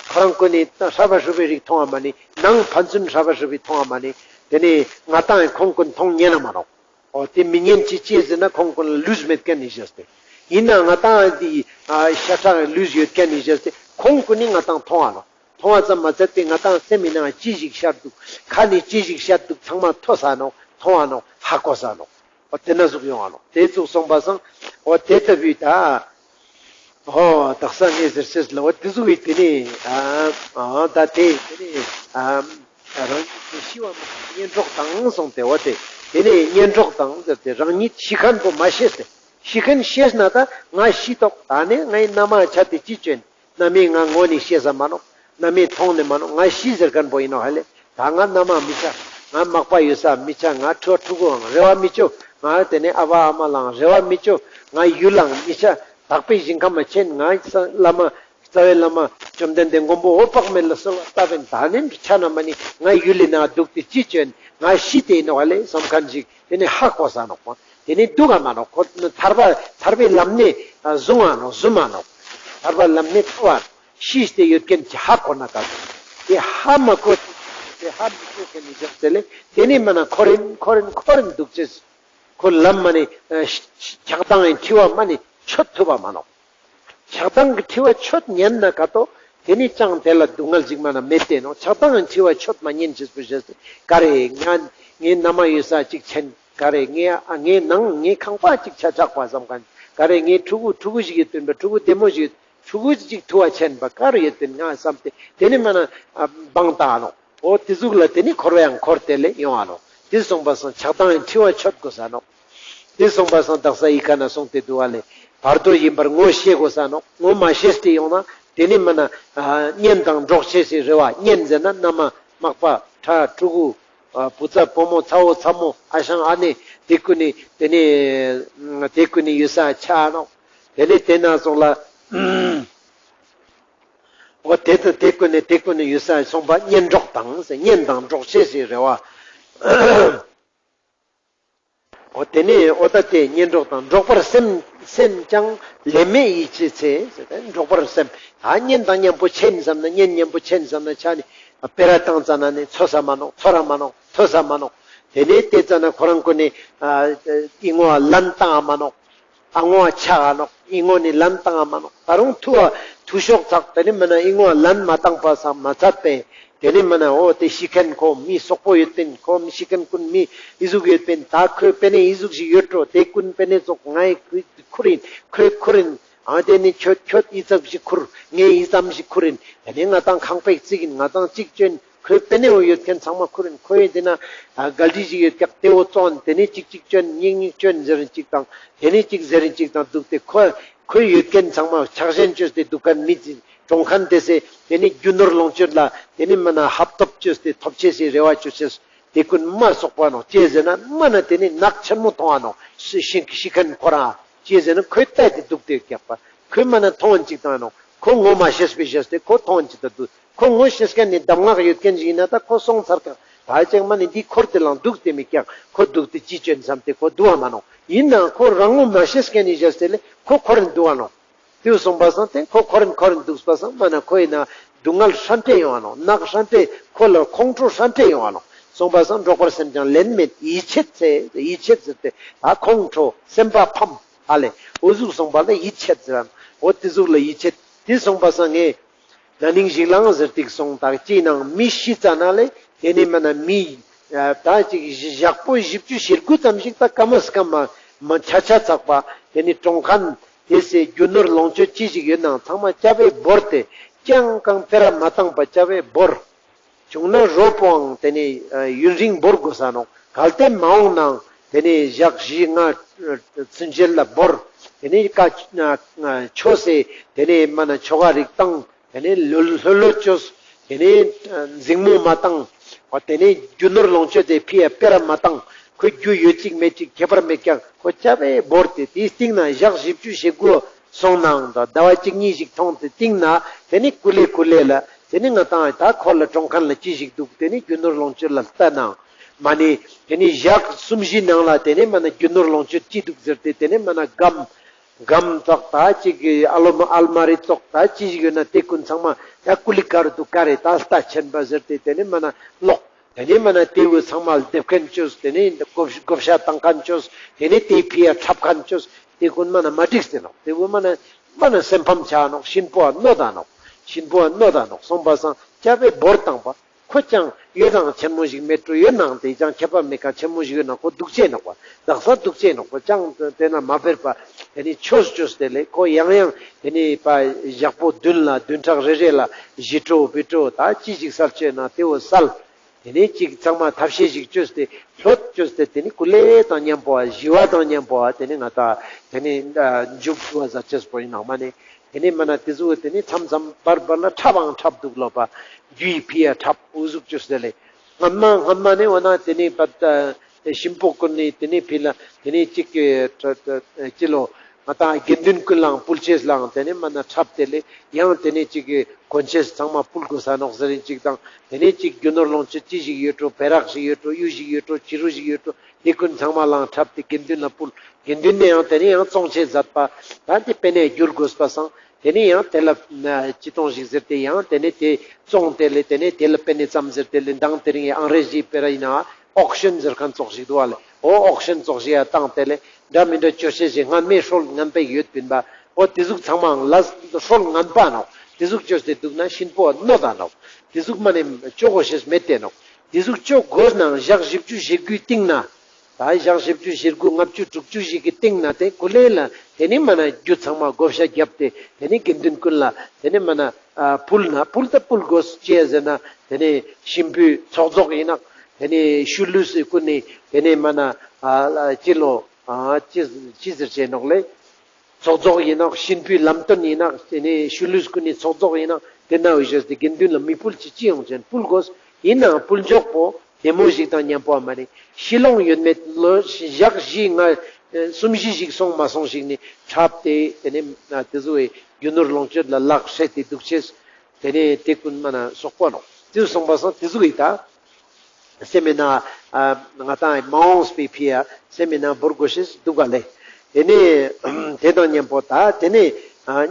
ཁོ་རང་ཀུན་ནི་ཧྲ་བ་ཧྲུ་བའི་རིགས་མཐོང་བ་མ་ནི་ནང་ཕན་ཚུན་ཧྲ་བ་ཧྲུ་བའི་མཐོང་བ་མ་ནི། དེ་ནི་ང་ཏང་ཁོང་ཀུན་མཐོང་ཉན་ན་མ་ནོག་འོ་དེ་མི་ཉན་ཅི་ཅི་ཟེར་ན་ཁོང་ཀུན་ལ་ལུས་མེད་མཁན་ནི་བཞག་སྟེ། ཡིན་ན་ང་ཏང་དེ་ཤ་ཁྲག་ལུས་ཡོད་མཁན་ནི་བཞག་སྟེ་ཁོང་ཀུན་ནི་ང་ཏང་མཐོང་བ་ནོག་མཐོང་བ་ཙམ་མ་ཚད་དེ་ང་ཏང་སེམས་མི་ནང་ཅི་ཞིག་ཤར་འདུག་ཁ་ནས་ཅི་ཞིག་ཤར་འདུག་ཚང་མ་ཐོས་ས་ནོག་མཐོང་བ་ནོག་ཧ་གོ་ས་ནོག་འོ་དེ་ན་ཟུག་ཡོང་བ་ནོག་དེ་ཙུག་སོང་པ་སང་འོ་དེ་ལྟ་བུའི་ད་འོ་དག་ས་ངས་ཟེར་ཤེས་ལ་འོ་དེ་ཟུག་ཡིན་དེ་ནི་ཨ་ཨ་ད་དེ་དེ་ནི་ཨ་རང་ཉིད་ཤི་བ་མ་གཉེན་གྲོགས་དང་སོང་སྟེ་འོ་དེ་དེ་ནི་གཉེན་གྲོགས་དང་ཟེར་ཏེ་རང་ཉིད་ཤི་མཁན་པོ་མ་ཤེས་ཏེ། ཤི་མཁན་ཤེས་ན་ད་ང་ཤི་ཏོག་ད་ནི་ངའི་མནའ་མ་ཆ་དེ་ཅི་བཅོན། མནའ་མས་ང་ངོ་ནས་ཤེས་ས་མ་ནོག་མནའ་མས་མཐོང་ནས་མ་ནོག་ང་ཤི་ཟེར་མཁན་པོ་ཡིན་ནོག་ཧ་ལེ། ད་ང་མནའ་མ་མི་ཆ། ང་མག་པ་ཡོད་ས་མི་ཆ། ང་ཕྲུ་ཕྲུ་གུའང་རེ་བ་མི་བཅོ། ང་དེ་ནས་ཨ་བ་ཨ་མ་ལའང་རེ་བ་མི་བཅོ། ང་ཡུལ་ལའང་མི་ཆ། དག་པའི་ཞིང་ཁམས་མ་ཆེན་ང་ས་བླ་མ་རྩ་བའི་བླ་མ་བཅོམ་ལྡན་འདས་མགོན་པོ་འོད་དཔག་མེད་ལ་གསོལ་བ་བཏབ་པིན། ད་ནི་ཆ་ན་མ་ནི་ང་ཡུལ་ལི་ན་འདུག་སྟེ་ཅི་བཅོན། ང་ཤི་སྟེ་ཡིན་ནོག་ཧ་ལེ་བསམ་མཁན་ཞིག་དེ་ནི་ཧ་གོ་ས་ནོག་པ། དེ་ནི་འདུག་ག་མ་ནོག་ཁོ་ཐར་པ་ཐར་པའི་ལམ་ནས་བཟུང་བ་ནོག་བཟུང་བ་ནོག་ཐར་པ་ལམ་ནས་ཐར་བ་ཤི་སྟེ་ཡོད་མཁན་གྱི་ཧ་གོ་ན་ཀ་དེ་ཧ་མ་གོ་དེ་ཧ་མི་གོ་མཁན་ནི་ཞབས་ཟེར་ལེ་དེ་ནི་མ་ན་ཁོ་རིན་ཁོ་རིན་ཁོ་རིན་འདུག་ཅེས་ཁོ་ལམ་མ་ནི་ཆགས་སྡང་ཡི་འཁྲི་བ་མ་ནི་ཆོད་ཐུབ་པ་མ་ནོག་ཆགས་སྡང་གི་འཁྲི་བ་ཆོད་ཉན་ན་ཀ་ཏོ། དེ་ནི་ཅང་དེ་ལ་སྡུག་བསྔལ་ཞིག་མ་ན་མེད་དེ་ནོག་ཆགས་སྡང་གི་འཁྲི་བ་ཆོད་མ་ཉན་ཅེས་པོ་ཞེས་ཏེ་ག་རེ་ང་ངའི་མནའ་མ་ཡོད་ས་ཅིག་ཆེན་ག་རེ་ངའི་ཨ་ངའི་ནང་ངའི་ཁང་པ་ཅིག་ཆ་ཆག་པ་བསམ་མཁན་ག་རེ་ངའི་ཕྲུ་གུ་ཕྲུ་གུ་ཞིག་ཡོད་པིན་པ་ཕྲུ་གུ་བདེ་མོ་ཞིག་ཡོད་ཕྲུ་གུ་ཅིག་ཐུ་བ་ཆེན་པ་ག་རེ་ཡོད་པིན་ང་བསམ་སྟེ་དེ་ནི་མ་ན་ཨ་བང་བཏང་ནོག་འོ་དེ་ཟུག་ལ་དེ་ནི་འཁོར་བའང་འཁོར་དེ་ལས་ཡོང་བ་ནོག་དེ་སོང་པ་སང་ཆགས་སྡང་གི་འཁྲི་བ་ཆོད་དགོས་ས་ནོག་དེ་སོང་པ་སང་དག་ས་ཡི་ཁ་ན་སོང་སྟེ་འདུག་བ་ལེ། བར་དོ་ཡིན་པར་ངོ་ཤེས་དགོས་ས་ནོག་ངོ་མ་ཤེས་ཏེ་ཡོང་ན་དེ་ནི་མ་ན་ཨ་གཉེན་དང་འགྲོགས་ཤེས་སི་རེ་བ་གཉེན་ཟེར་ན་མནའ་མ་མག་པ་ཕྲུ་གུ་ཨ་བུ་ཚ་བུ་མོ་ཚ་བོ་ཚ་མོ་ཨ་ཞང་ཨ་ནེ་དེ་ཀུན་ནི་དེ་ནི་དེ་ཀུན་ནི་ཡོད་ས་ཆ་ནོག་དེ་ནི་དེ་ན་སོང་ལ་འོ་དེ་དང་དེ་ཀུན་ནི་དེ་ཀུན་ནི་ཡོད་ས་སོང་པ་གཉེན་གྲོགས་དང་ཟེར་གཉེན་དང་འགྲོགས་ཤེས་སི་རེ་བ། འོ་དེ་ནི་འོ་ད་དེ་གཉེན་གྲོགས་དང་འགྲོགས་པར་སེམས་སེམས་ཀྱང་ལན་མེད་ཡིད་ཆེས་ཚེ་ཟེར་ཏེ་འགྲོགས་པར་སེམས་ད་གཉེན་དང་མཉམ་པོ་ཆེན་བསམ་ན་གཉེན་མཉམ་པོ་ཆེན་བསམ་ན་ཆ་ནི་སྤེ་ར་བཏང་ཙ་ན་ནི་ཚོར་ས་མ་ནོག་ཚོར་ར་མ་ནོག་ཐོས་ས་མ་ནོག་དེ་ནི་དེ་ཙ་ན་ཁོ་རང་ཀུན་ནི་ཨ་ཨི་ངོ་ལན་བཏང་ང་མ་ནོག་ཨ་ངོ་ཆ་ག་ནོག་ཨི་ངོ་ནི་ལན་བཏང་ང་མ་ནོག་ད་རུང་ཐུ་བ་ཐུ་ཤོག་ཚག་དེ་ནི་མ་ན་ཨི་ངོ་ལན་མ་བཏང་པ་སང་མ་ཚད་པས། དེ་ནི་མ་ན་འོ་དེ་ཤི་མཁན་ཁོ་མི་སོག་པོ་ཡོད་པིན། ཁོ་མི་ཤི་མཁན་ཀུན་མི་ཨི་ཟུག་ཡོད་པིན། ད་ཁོའི་པེ་ནེ་ཨི་ཟུག་ཞིག་ཡོད་འགྲོ། དེ་ཀུན་པེ་ནེ་ཙོགས་ངའི་ཁུར་ཡིན། ཁོའི་ཁུར་ཡིན། ཨ་དེ་ནི་ཁྱོད་ཁྱོད་ཨི་ཙམ་ཞིག་ཁུར། ངའི་ཨི་ཙམ་ཞིག་ཁུར་ཡིན། དེ་ནི་ང་ཏང་ཁང་པའི་རྩིག་ཡིན། ང་ཏང་གཅིག་བཅོན། ཁོའི་པེ་ནེ་འོ་ཡོད་མཁན་ཚང་མ་ཁུར་ཡིན། ཁོའི་དེ་ན་གལ་ཏེ་ཞིག་ཡོད་ཀྱག་དེ་འོ་བཙོན། དེ་ནི་གཅིག་གཅིག་བཅོན། གཉིས་གཉིས་བཅོན་ཟེར་རིན་གཅིག་དང་། དེ་ནི་གཅིག་ཟེར་རིན་གཅིག་དང་འདུག་སྟེ་ཁོ་ཁོའི་ཡོད་མཁན་ཚང་མ་ཆགས་ཞེན་བཅོས་ཏེ་འདུག་མཁན་མི་ཅིག་གྲོངས་མཁན་དེ་སེ་དེ་ནི་རྒྱུ་ནོར་ལོངས་སྤྱོད་ལ་དེ་ནི་མ་ན་ཧབ་ཐོབ་བཅོས་ཏེ་ཐོབ་ཆེས་སི་རེ་བ་བཅོས་ཆེས། དེ་ཀུན་མ་སོག་པ་ནོག། ཅི་ཟེར་ན་མ་ན་དེ་ནི་ནག་ཆེན་མོ་མཐོང་བ་ནོག། ཤི་ཤི་ཤི་ཁན་ཁོ་རང་ཅི་ཟེར་ན་ཁོའི་ལྟ་དེ་འདུག་སྟེ་སྐྱག་པ། ཁོའི་མ་ན་མཐོང་བ་ཅིག་བཏང་ནོག། ཁོ་ངོ་མ་ཤེས་པའི་ཞེས་ཏེ་ཁོ་མཐོང་བ་ཅིག་ཏུ་འདུག། ཁོ་ངོ་ཤེས་ཁན་ནི་གདམས་ངག་ཡོད་ཁན་ཞིག་ཡིན་ན་ད་ཁོ་སོང་ཚར་ཀྱག། ད་ཅང་མ་ནི་འདི་འཁོར་དེ་ལང་འདུག་སྟེ་མི་སྐྱག། ཁོ་འདུག་སྟེ་ཅི་ཅོན་བསམ་སྟེ་ཁོ་འདུག་བ་མ་ནོག། ཡིན་ནའང་ཁོ་རང་ངོ་མ་ཤེས་ཁན་ནི་ཞེས་ཏེ་ལེ་ཁོ་འཁོར་རེ་འདུག་བ་ནོག། དེ་སོང་པ་སང་དེ་ཁོ་འཁོར་རེ་འཁོར་རེ་འདུག་པ་སང་མ་ན་ཁོ་ཡིན་ན་སྡུག་བསྔལ་ཧྲན་ཏེ་ཡོང་བ་ནོག། ནག་ཧྲན་ཏེ་ཁོ་ལ་ཁོང་ཁྲོ་ཧྲན་ཏེ་ཡོང་བ་ནོག། སོང་པ་སང་འགྲོགས་པར་སེམས་ཀྱང་ལན་མེད་ཡིད་ཆད་ཚེ། ཡིད་ཆད་ཟེར་ཏེ་ད་ཁོང་ཁྲོ་སེམས་པ་ཕམ་ཨ་ལེ། འོ་ཟུག་སོང་པ་ལ་ཡིད་ཆད་ཟེར་ར་ནོག། འོ་དེ་ཟུག་ལ་ཡིད་ཆད། དེ་སོང་པ་སང་ངས་ན་ནིང་ཞིག་ལང་ཟེར་ཏེ་སོང་ད་ཅི་ནང་མི་ཤི་ཙ་ན་ལེ་དེ་ནི་མ་ན་མི་ད་ཅིག་ཞག་པོ་བཞི་བཅུ་ཞེ་དགུ་ཙམ་ཞིག་ད་ཀ་མ་སྐམ་མ་མ་ཆ་ཆ་ཚག་པ་དེ་ནི་གྲོངས་ཁན། དེ་སེ་རྒྱུ་ནོར་ལོངས་སྤྱོད་ཅི་ཞིག་ཡོད་ནའང་ཚང་མ་སྐྱ་བོས་བོར་ཏེ་ཅང་གང་སྤེ་ར་མ་བཏང་པ་སྐྱ་བོས་བོར། བྱུང་ན་རོ་པོའང་དེ་ནི་ཡུན་རིང་བོར་དགོས་ས་ནོག། གལ་ཏེ་མ་འོང་ནའང་དེ་ནི་ཞག་བཞི་ལྔ་ཚུན་ཆད་ལ་བོར། དེ་ནི་ཀ་ཆོས་སེ་དེ་ནི་མ་ན་ཆོ་ག་རིགས་བཏང་། དེ་ནས་ལྷོད་ལྷོད་ལྷོད་བཅོས། དེ་ནས་འཛིང་མོ་མ་བཏང་། དེ་ནས་རྒྱུ་ནོར་ལོངས་སྤྱོད་དེ་ཕི་ཡ་སྤེ་ར་མ་བཏང་། ཁོའི་རྒྱུ་ཡོད་ཅིག་མེད་ཅིག་ཁྱད་པར་མེད་ཀྱག། ཁོ་སྐྱ་བོས་བོར་ཏེ་དེའི་སྟེང་ན་ཞག་བཞི་བཅུ་ཞེ་དགུ་སོང་ནའང་ད་ཟླ་བ་གཅིག་གཉིས་ཤིག་མཐོང་སྟེ་སྟེང་ན་དེ་ནས་ཀུ་ལེ་ཀུ་ལེ་ལ་དེ་ནས་ང་ཏང་ད་ཁོ་ལ་གྲོངས་ཁན་ལ་ཅི་ཞིག་འདུག། དེ་ནས་རྒྱུ་ནོར་ལོངས་སྤྱོད་ལ་ལྟ་ནའང་མ་ནི་དེ་ནས་ཞག་གསུམ་བཞིའི་ནང་ལ་དེ་ནས་མ་ན་རྒྱུ་ནོར་ལོངས་སྤྱོད་ཅི་འདུག་ཟེར་ཏེ་དེ་ནས་མ་ན་སྒམ། སྒམ་ཙོགས་ད་ཅིག་གི་ཨ་ལོ་མ་ཨལ་མ་རི་ཙོགས་ད་ཅི་ཞིག་ཡོད་ན་དེ་ཀུན་ཚང་མ་ད་ཀུ་ལི་ཀ་རུ་འདུག་ག་རེ་ད་ལྟ་ཆེན་པ་ཟེར་ཏེ་དེ་ནས་མ་ན་ལོག། དེ་ནས་མ་ན་དེ་བོ་ཚང་མ་སྡེབ་ཁན་བཅོས། དེ་ནས་བགོ་བཤའ་བཏང་ཁན་བཅོས། དེ་ནས་དེ་ཕི་ཡ་འཁྲབ་ཁན་བཅོས། དེ་ཀུན་མ་ན་མ་འགྲིག་སྟེ་ནོག། དེ་བོ་མ་ན་མ་ན་སེམས་ཕམ་ཆ་ནོག། གཤིན་པོ་ཨ་གནོད་ད་ནོག། གཤིན་པོ་ཨ་གནོད་ད་ནོག། སོང་པ་སང་སྐྱ་བོས་བོར་བཏང་པ། ཁོ་ཅང་ཡོད་དང་ཆེན་མོ་ཞིག་མེད་འགྲོ། ཡོད་ནའང་དེ་ཅང་ཁྱད་པར་མེད་ཀ། ཆེན་མོ་ཞིག་ཡོད་ན་ཁོ་སྡུག་ཅེས་ནོག་པ། དག་ས་སྡུག་ཅེས་ནོག་པ། ཅང་དེ་ན་མ་ཕེར་པ་དེ་ནི་ཆོས་བཅོས་ཏེ་ལེ་ཁོ་ཡང་ཡང་དེ་ནི་པ་ཞག་པོ་བདུན་ལ་བདུན་ཕྲག་རེ་རེ་ལ་ཞི་ཁྲོ་བི་ཁྲོ་ད་ཅི་ཞིག་སལ་ཅེས་ན་དེ་བོ་སལ། དེ་ནི་ཅིག་ཚང་མ་ཐབས་ཤེས་ཤིག་བཅོས་ཏེ་ལྷོད་བཅོས་ཏེ་དེ་ནི་ཀུ་ལེ་དང་མཉམ་པོ་ཨ་ཞི་བ་དང་མཉམ་པོ་ཨ་དེ་ནི་ང་ད་དེ་ནི་མཇུག་བསྡུ་བ་ཟ་ཅེས་པོ་ཡིན་ནོག་མ་ནི། དེ་ནས་མ་ན་དེ་ཟུག་དེ་ནས་མཚམས་མཚམས་བར་བར་ལ་འཁྲབ་འང་འཁྲབ་འདུག་ལོ་པ། རྒྱུའི་ཕི་ཡ་འཁྲབ་འུ་ཟུག་བཅོས་ཏེ་ལེ། སྔན་མ་སྔན་མ་ནས་འོ་ན་དེ་ནས་པ་གཤིན་པོ་ཀུན་ནས་དེ་ནས་ཕི་ལ་དེ་ནས་གཅིག་གི་ཅི་ལོ་ང་ཏང་དགེ་འདུན་ཀུན་ལའང་ཕུལ་ཅེས་ལའང་དེ་ནས་མ་ན་འཁྲབ་སྟེ་ལེ། ཡང་དེ་ནས་གཅིག་གི་གོན་ཅེས་ཚང་མ་ཕུལ་དགོས་ས་ནོག་ཟེར་རིན་ཅིག་དང་དེ་ནས་གཅིག་རྒྱུ་ནོར་ལོངས་སྤྱོད་ཅི་ཞིག་ཡོད་འགྲོ། བེ་རག་ཞིག་ཡོད་འགྲོ། གཡུ་ཞིག་ཡོད་འགྲོ། བྱི་རུ་ཞིག་ཡོད་འགྲོ། དེ་ཀུན་ཚང་མ་ལའང་འཁྲབ་སྟེ་དགེ་འདུན་ལ་ཕུལ། དགེ་འདུན་ནས་ཡང་དེ་ནས་ཡང་བཙོང་ཅེས་མཛད་པ། ད་དེ་པེ་ནེ་བསྒྱུར་དགོས་པ་སང་དེ་ནས་ཡང་དེ་ལ་ཅི་གཏོང་ཞིག་ཟེར་ཏེ་ཡང་དེ་ནས་དེ་བཙོང་སྟེ་ལེ། དེ་ནས་དེ་ལ་པེ་ནེ་ཙམ་ཟེར་ཏེ་ལེ། མདང་དེ་རིང་ཨང་རེ་ཟིའི་སྤེ་ར་ཡིན་ན་ཨོག་ཤན་ཟེར་ཁན་ཙོགས་ཤིག་འདུག་བ་ལེ། འོ་ཨོག་ཤན་ཙོགས་ཤིག་ཡ་བཏང་སྟེ་ལེ། འདྲ་མི་འདྲ་བཅོ་ཤེས་ཤིག་སྔན་མའི་སྲོལ་ངན་པ་ཡོད་པིན་པ། འོ་དེ་ཟུག་ཚང་མའང་ལ་སྲོལ་ངན་པ་ནོག། དེ་ཟུག་བཅོས་ཏེ་འདུག་ན་གཤིན་པོ་གནོད་ད་ནོག། དེ་ཟུག་མ་ནས་བཅོ་དགོས་ཤེས་མེད་དེ་ནོག། དེ་ཟུག་བཅོ་དགོས་ནའང་ཞག་བཞི་བཅུ་ཞེ་དགུའི་སྟེང་ན། ད་ཞག་བཞི་བཅུ་ཞེ་དགུ་ལྔ་བཅུ་དྲུག་ཅུ་ཞིག་གི་སྟེང་ན་དེ་ཀུ་ལེ་ལ་དེ་ནི་མ་ན་རྒྱུ་ཚང་མ་བགོ་བཤའ་བརྒྱབ་སྟེ་དེ་ནི་དགེ་འདུན་ཀུན་ལ་དེ་ནི་མ་ན་ཕུལ་ན་ཕུལ་ད་ཕུལ་དགོས་ཅི་ཟེར་ན་དེ་ནི་གཤིན་པོའི་ཚོགས་རྫོགས་ཡིན་ནོག། དེ་ནི་ཤུལ་ལུས་སི་ཀུན་ནི་དེ་ནི་མ་ན་ཅི་ལོ་ཅི་ཟེར་ཅེས་ནོག་ལེ། ཚོགས་རྫོགས་ཡིན་ནོག། གཤིན་པོའི་ལམ་སྟོན་ཡིན་ནོག། དེ་ནས་ཤུལ་ལུས་ཀུན་ནི་ཚོགས་རྫོགས་ཡིན་ནོག། དེ་ན་འོ་ཞེས་ཏེ་དགེ་འདུན་ལ་མི་ཕུལ་ཅེས་ཅི་ཡོང་ཅན་ཕུལ་དགོས། ཡིན་ནའང་ཕུལ་འཇོག་པོ་བདེ་མོ་ཞིག་དང་མཉམ་པོ་མ་ནི་ཤི་ལོང་ཡོད་མེད་ལོ་ཞག་བཞི་ལྔ་གསུམ་བཞི་ཞིག་སོང་མ་སོང་ཞིག་ནི་འཁྲབ་སྟེ་དེ་ནས་དེ་ཟུག་གི་རྒྱུ་ནོར་ལོངས་སྤྱོད་ལ་ལག་ཧྲེ་སྟེ་འདུག་ཅེས། དེ་ནས་དེ་ཀུན་མ་ན་སོག་པོ་ནོག། དེ་སོང་པ་སང་དེ་ཟུག་གི་ད། སེམས་མེད་ན་ང་ཏང་མ་འོངས་པའི་ཕི་ཡ་སེམས་མེད་ན་བོར་དགོས་ཤེས་འདུག་ག་ལེ། དེ་ནས་དེ་དང་མཉམ་པོ་ད་དེ་ནས་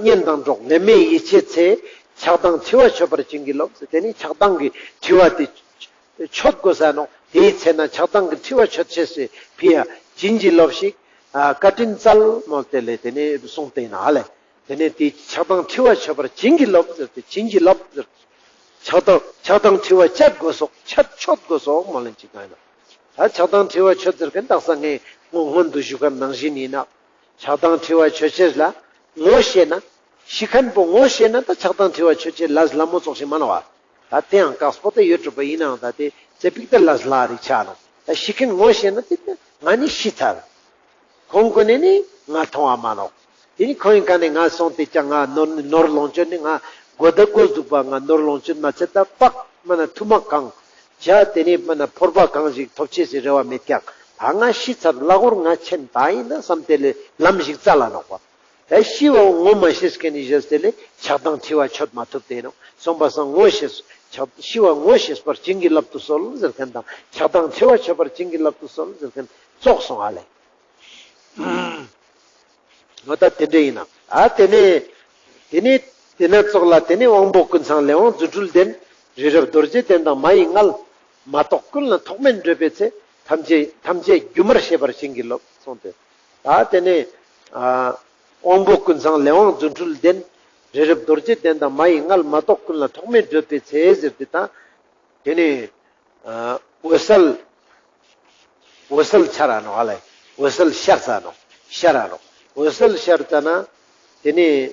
གཉེན་དང་གྲོགས་ལན་མེད་ཡིད་ཆད་ཚེ། ཆགས་སྡང་འཁྲི་བ་ཆོད་པར་བྱིན་གྱིས་རློབས། དེ་ནས་ཆགས་སྡང་གི་འཁྲི་བ་དེ་ཆོད་དགོས་ས་ནོག། དེའི་ཚེ་ན་ཆགས་སྡང་གི་འཁྲི་བ་ཆོད་ཅེས་སི་ཕི་ཡ་བྱིན་གྱིས་རློབས་ཤིག། བཀའ་དྲིན་སྩལ་མོལ་ཏེ་ལེ་དེ་ནས་གསུངས་ཏེ་ན་ལེ། དེ་ནས་དེ་ཆགས་སྡང་འཁྲི་བ་ཆོད་པར་བྱིན་གྱིས་རློབས་ཟེར་ཏེ་བྱིན་གྱིས་རློབས་ཟེར། ཆགས་སྡང་ཆགས་སྡང་འཁྲི་བ་ཆད་དགོས་སོག། ཆད་ཆོད་དགོས་སོག་མོལ་ལེན་ཅིག་གང་ཡིན་ན། ད་ཆགས་སྡང་འཁྲི་བ་ཆོད་ཟེར་མཁན་དག་ས་ངས་ངོ་སྔོན་དུ་ཞུ་མཁན་ནང་བཞིན་ཡིན་ན། ཆགས་སྡང་འཁྲི་བ་ཆོད་ཅེས་ལ་ངོ་ཤེས་ན། ཤི་མཁན་པོ་ངོ་ཤེས་ན་ད་ཆགས་སྡང་འཁྲི་བ་ཆོད་ཅེས་ལ་ལ་མོ་ཙོགས་ཤིག་མ་ནོག་བ། ད་དེའང་དཀགས་པོ་ད་ཡོད་གྲུབ་པ་ཡིན་ནའང་ད་དེ་ཙེ་པིག་ད་ལ་ལ་རིག་ཆ་ནོག། ད་ཤི་མཁན་ངོ་ཤེས་ན་དེ་ང་ནི་ཤི་ཚར། ཁོང་ཀུན་ནས་ནི་ང་མཐོང་བ་མ་ནོག། དེ་ནི་ཁོང་ཡིན་ག་ནས་ང་སོང་སྟེ་ཀྱང་ང་ནོར་ནོར་ལོངས་སྤྱོད་ནི་ང་དགོས་ད་དགོས་འདུག་པ། ང་ནོར་ལོངས་སྤྱོད་མ་ཚད་ད་པགས་མ་ན་ཐུ་མ་གང་ ཇ་དེ་ནི་མ་ན་ཕོར་པ་གང་ཞིག་ཐོབ་ཅེས་སི་རེ་བ་མེད་ཀྱག། ད་ང་ཤི་ཚར་ལ་གོར་ང་ཆེན་ད་ཡིན་ན་བསམ་དེ་ལས་ལམ་ཞིག་བཙལ་ལ་ནོག་པ། ད་ཤི་བ་ངོ་མ་ཤེས་མཁན་ནི་ཞེས་དེ་ལས་ཆགས་སྡང་འཁྲི་བ་ཆོད་མ་ཐུབ་དེ་ནོག། སོང་པ་སང་ངོ་ཤེས་ཆགས་ཤི་བ་ངོ་ཤེས་པར་བྱིན་གྱིས་བརླབ་ཏུ་གསོལ་ཟེར་མཁན་དང་ཆགས་སྡང་འཁྲི་བ་ཆོད་པར་བྱིན་གྱིས་བརླབ་ཏུ་གསོལ་ཟེར་མཁན་ཙོགས་སོང་ཨ་ལེ། འོ་ད་དེ་འདྲ་ཡིན་ན། ཨ་དེ་ནས་དེ་ནས་དེ་ནས་ཙོགས་ལ་དེ་ནས་དབང་པོ་ཀུན་ཚང་ལས་དབང་རྫུ་འཕྲུལ་ལྡན། རི་རབ་རྡོ་རྗེ་གདན་དང་མ་ཡི་མངལ། མ་གཏོགས་ཀུན་ལ་ཐོགས་མེད་བགྲོད་པའི་ཚེ། ཐམས་ཅད་ཐམས་ཅད་སྒྱུ་མར་ཤེས་པར་བྱིན་གྱིས་རློབས་གསུངས་ཏེ། ད་དེ་ནས་ཨ་དབང་པོ་ཀུན་ཚང་ལས་དབང་རྫུ་འཕྲུལ་ལྡན། རི་རབ་རྡོ་རྗེ་གདན་དང་མ་ཡི་མངལ། མ་གཏོགས་ཀུན་ལ་ཐོགས་མེད་བགྲོད་པའི་ཚེ་ཟེར་ཏེ་ད། དེ་ནས་ཨ་འོད་གསལ། འོད་གསལ་ཤར་ར་ནོག་ཨ་ལེ། འོད་གསལ་ཤར་ཙ་ནོག། ཤར་ར་ནོག། འོད་གསལ་ཤར་ཙ་ན་དེ་ནས་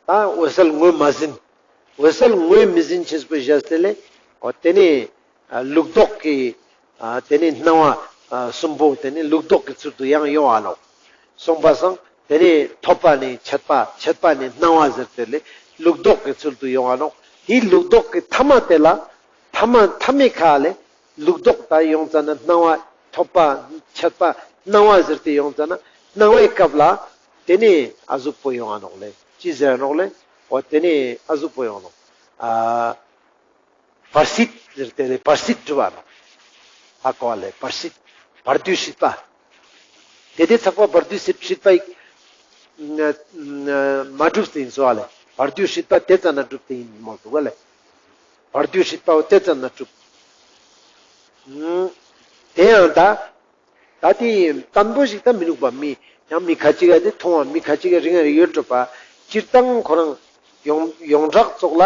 ཨ་ད་འོད་གསལ་ངོས་མ་ཟིན། འོད་གསལ་ངོས་མི་ཟིན་ཅེས་པོ་བཞག་སྟེ་ལེ། འོ་དེ་ནས་ཨ་ལུགས་ལྡོག་གི་ཨ་དེ་ནས་སྣང་བ་ཨ་གསུམ་པོ་དེ་ནས་ལུགས་ལྡོག་གི་ཚུལ་དུ་ཡང་ཡོང་བ་ནོག། སོང་པ་སང་དེ་ནས་ཐོབ་པ་ནས་མཆེད་པ། མཆེད་པ་ནས་སྣང་བ་ཟེར་ཏེ་ལེ་ལུགས་ལྡོག་གི་ཚུལ་དུ་ཡོང་བ་ནོག། དེའི་ལུགས་ལྡོག་གི་ཐ་མ་དེ་ལ་ཐ་མ་ཐ་མའི་ཁ་ལེ་ལུགས་ལྡོག་ད་ཡོང་ཙ་ན་སྣང་བ་ཐོབ་པ་མཆེད་པ་སྣང་བ་ཟེར་ཏེ་ཡོང་ཙ་ན་སྣང་བའི་སྐབས་ལ་དེ་ནས་ཨ་ཟུག་པོ་ཡོང་བ་ནོག་ལེ། ཅི་ཟེར་ནོག་ལེ། འོ་དེ་ནས་ཨ་ཟུག་པོ་ཡོང་ནོག། ཨ་བར་སྲིད་ཟེར་ཏེ་ལེ་བར་སྲིད་སྒྲུབ་པ་ནོག། ཧ་གོ་བ་ལེ། བར་སྲིད། བར་དོའི་སྲིད་པ། དེ་དེ་ཚགས་པ་བར་དོའི་སྲིད་སྲིད་པ་ཡིག་མ་གྲུབ་སྟེ་ཡིན་སོ་ཨ་ལེ། བར་དོའི་སྲིད་པ་དེ་ཙམ་ན་གྲུབ་སྟེ་ཡིན་མོ་འདུག་ག་ལེ། བར་དོའི་སྲིད་པ་འོ་དེ་ཙམ་ན་གྲུབ། དེ་ཡང་ད། ད་དེ་བརྟན་པོ་ཞིག་ད་མི་ནུག་པ། མི་ཡང་མི་ཁ་ཅིག་ག་དེ་མཐོང་བ་མི་ཁ་ཅིག་ག་རིང་རིང་ཡོད་འགྲོ་པ། སྤྱིར་བཏང་ཁོ་རང་ཡོངས་ཡོངས་གྲགས་ཙོགས་ལ་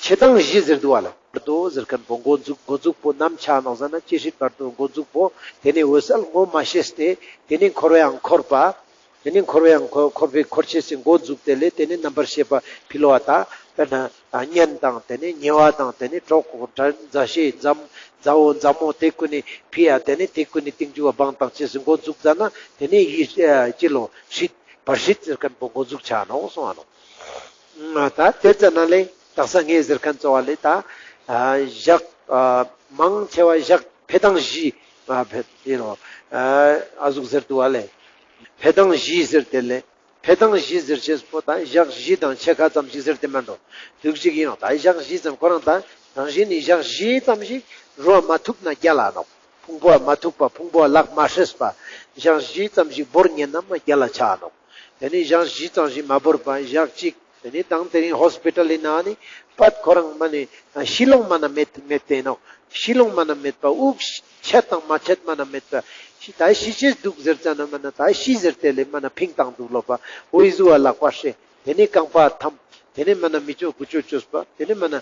ཆེ་ཐང་བཞི་ཟེར་འདུག་བ་ལ། བར་དོ་ཟེར་མཁན་པོ་འགོ་འཛུགས། འགོ་འཛུགས་པོ་ནམ་ཆགས་ནོག་ཟེར་ན་སྤྱི་སྲིད་བར་དོ་འགོ་འཛུགས་པོ་དེ་ནས་འོད་གསལ་ངོ་མ་ཤེས་ཏེ་དེ་ནས་འཁོར་བའང་འཁོར་པ། དེ་ནས་འཁོར་བའང་འཁོར་འཁོར་བའི་འཁོར་ཆེས་སི་འགོ་འཛུགས་ཏེ་ལེ་དེ་ནས་རྣམ་པར་ཤེས་པ་ཕི་ལོ་བ་དང་དཔེར་ན་གཉེན་དང་དེ་ནས་ཉེ་བ་དང་དེ་ནས་གྲོགས་མཛའ་བཤེས་མཛའ་མོ་མཛའ་བོ་མཛའ་མོ་དེ་ཀུན་ནི་ཕི་ཡ་དེ་ནས་དེ་ཀུན་ནི་སྟེང་འཇུག་པ་བང་དང་ཅེས་སི་འགོ་འཛུགས་ཙ་ན་དེ་ནས་ཡིད་ཅི་ལོ་སྲིད་བར་སྲིད་ཟེར་མཁན་པོ་འགོ་འཛུགས་ཆ་ནོག་གསུང་བ་ནོག། ད་དེ་ཙ་ན་ལེ་དག་ས་ངས་ཟེར་མཁན་གཙོ་བ་ལེ་ད་ཨ་ཞག་ཨ་མང་ཆེ་བ་ཞག་འཕེལ་སྟངས་བཞི་ཨ་འཕེལ་ཡིན་ནོ་ཨ་ཟུག་ཟེར་འདུག་བ་ལེ། འཕེལ་སྟངས་བཞི་ཟེར་ཏེ་ལེ། འཕེལ་སྟངས་བཞི་ཟེར་ཅེས་པོ་ད་ཞག་བཞི་དང་ཕྱེད་ཀ་ཙམ་ཞིག་ཟེར་ཏེ་མ་འགྲོ། དུག་ཅིག་ཡིན་ནོག། ད་ཞག་བཞི་ཙམ་ཁོ་རང་ད་རང་བཞིན་ནི་ཞག་བཞི་ཙམ་ཞིག་རུ་བ་མ་ཐུག་ན་རྒྱལ་ལ་ནོག། ཕུང་པོ་བ་མ་ཐུག་པ་ཕུང་པོ་བ་ལག་མ་ཧྲེས་པ། ཞག་བཞི་ཙམ་ཞིག་བོར་ཉན་ན་མ་རྒྱལ་ལ་ཆ་ནོག། དེ་ནི་ཞག་བཞི་ཙམ་ཞིག་མ་བོར་བ་ཞག་གཅིག་དེ་ནི་དང་དེ་རིང་ཧོས་པི་ཊལ་ཡིན་ན་ནི་པད་ཁོ་རང་མ་ནི་ཤི་ལོང་མ་ན་མེད་མེད་དེ་ནོག། ཤི་ལོང་མ་ན་མེད་པ་དབུགས་ཆད་དང་མ་ཆད་མ་ན་མེད་པ། ཤི་ད་ཤི་ཅེས་འདུག་ཟེར་ཙ་ན་མ་ན་ད་ཤི་ཟེར་ཏེ་ལེ་མ་ན་ཕིང་བཏང་འདུག་ལོ་པ། འོ་ཡི་ཟུ་བ་ལག་པ་ཧྲེ། དེ་ནི་རྐང་པ་འཐམ། དེ་ནི་མ་ན་མི་ཅོ་དགུ་ཅོ་ཅོས་པ། དེ་ནི་མ་ན་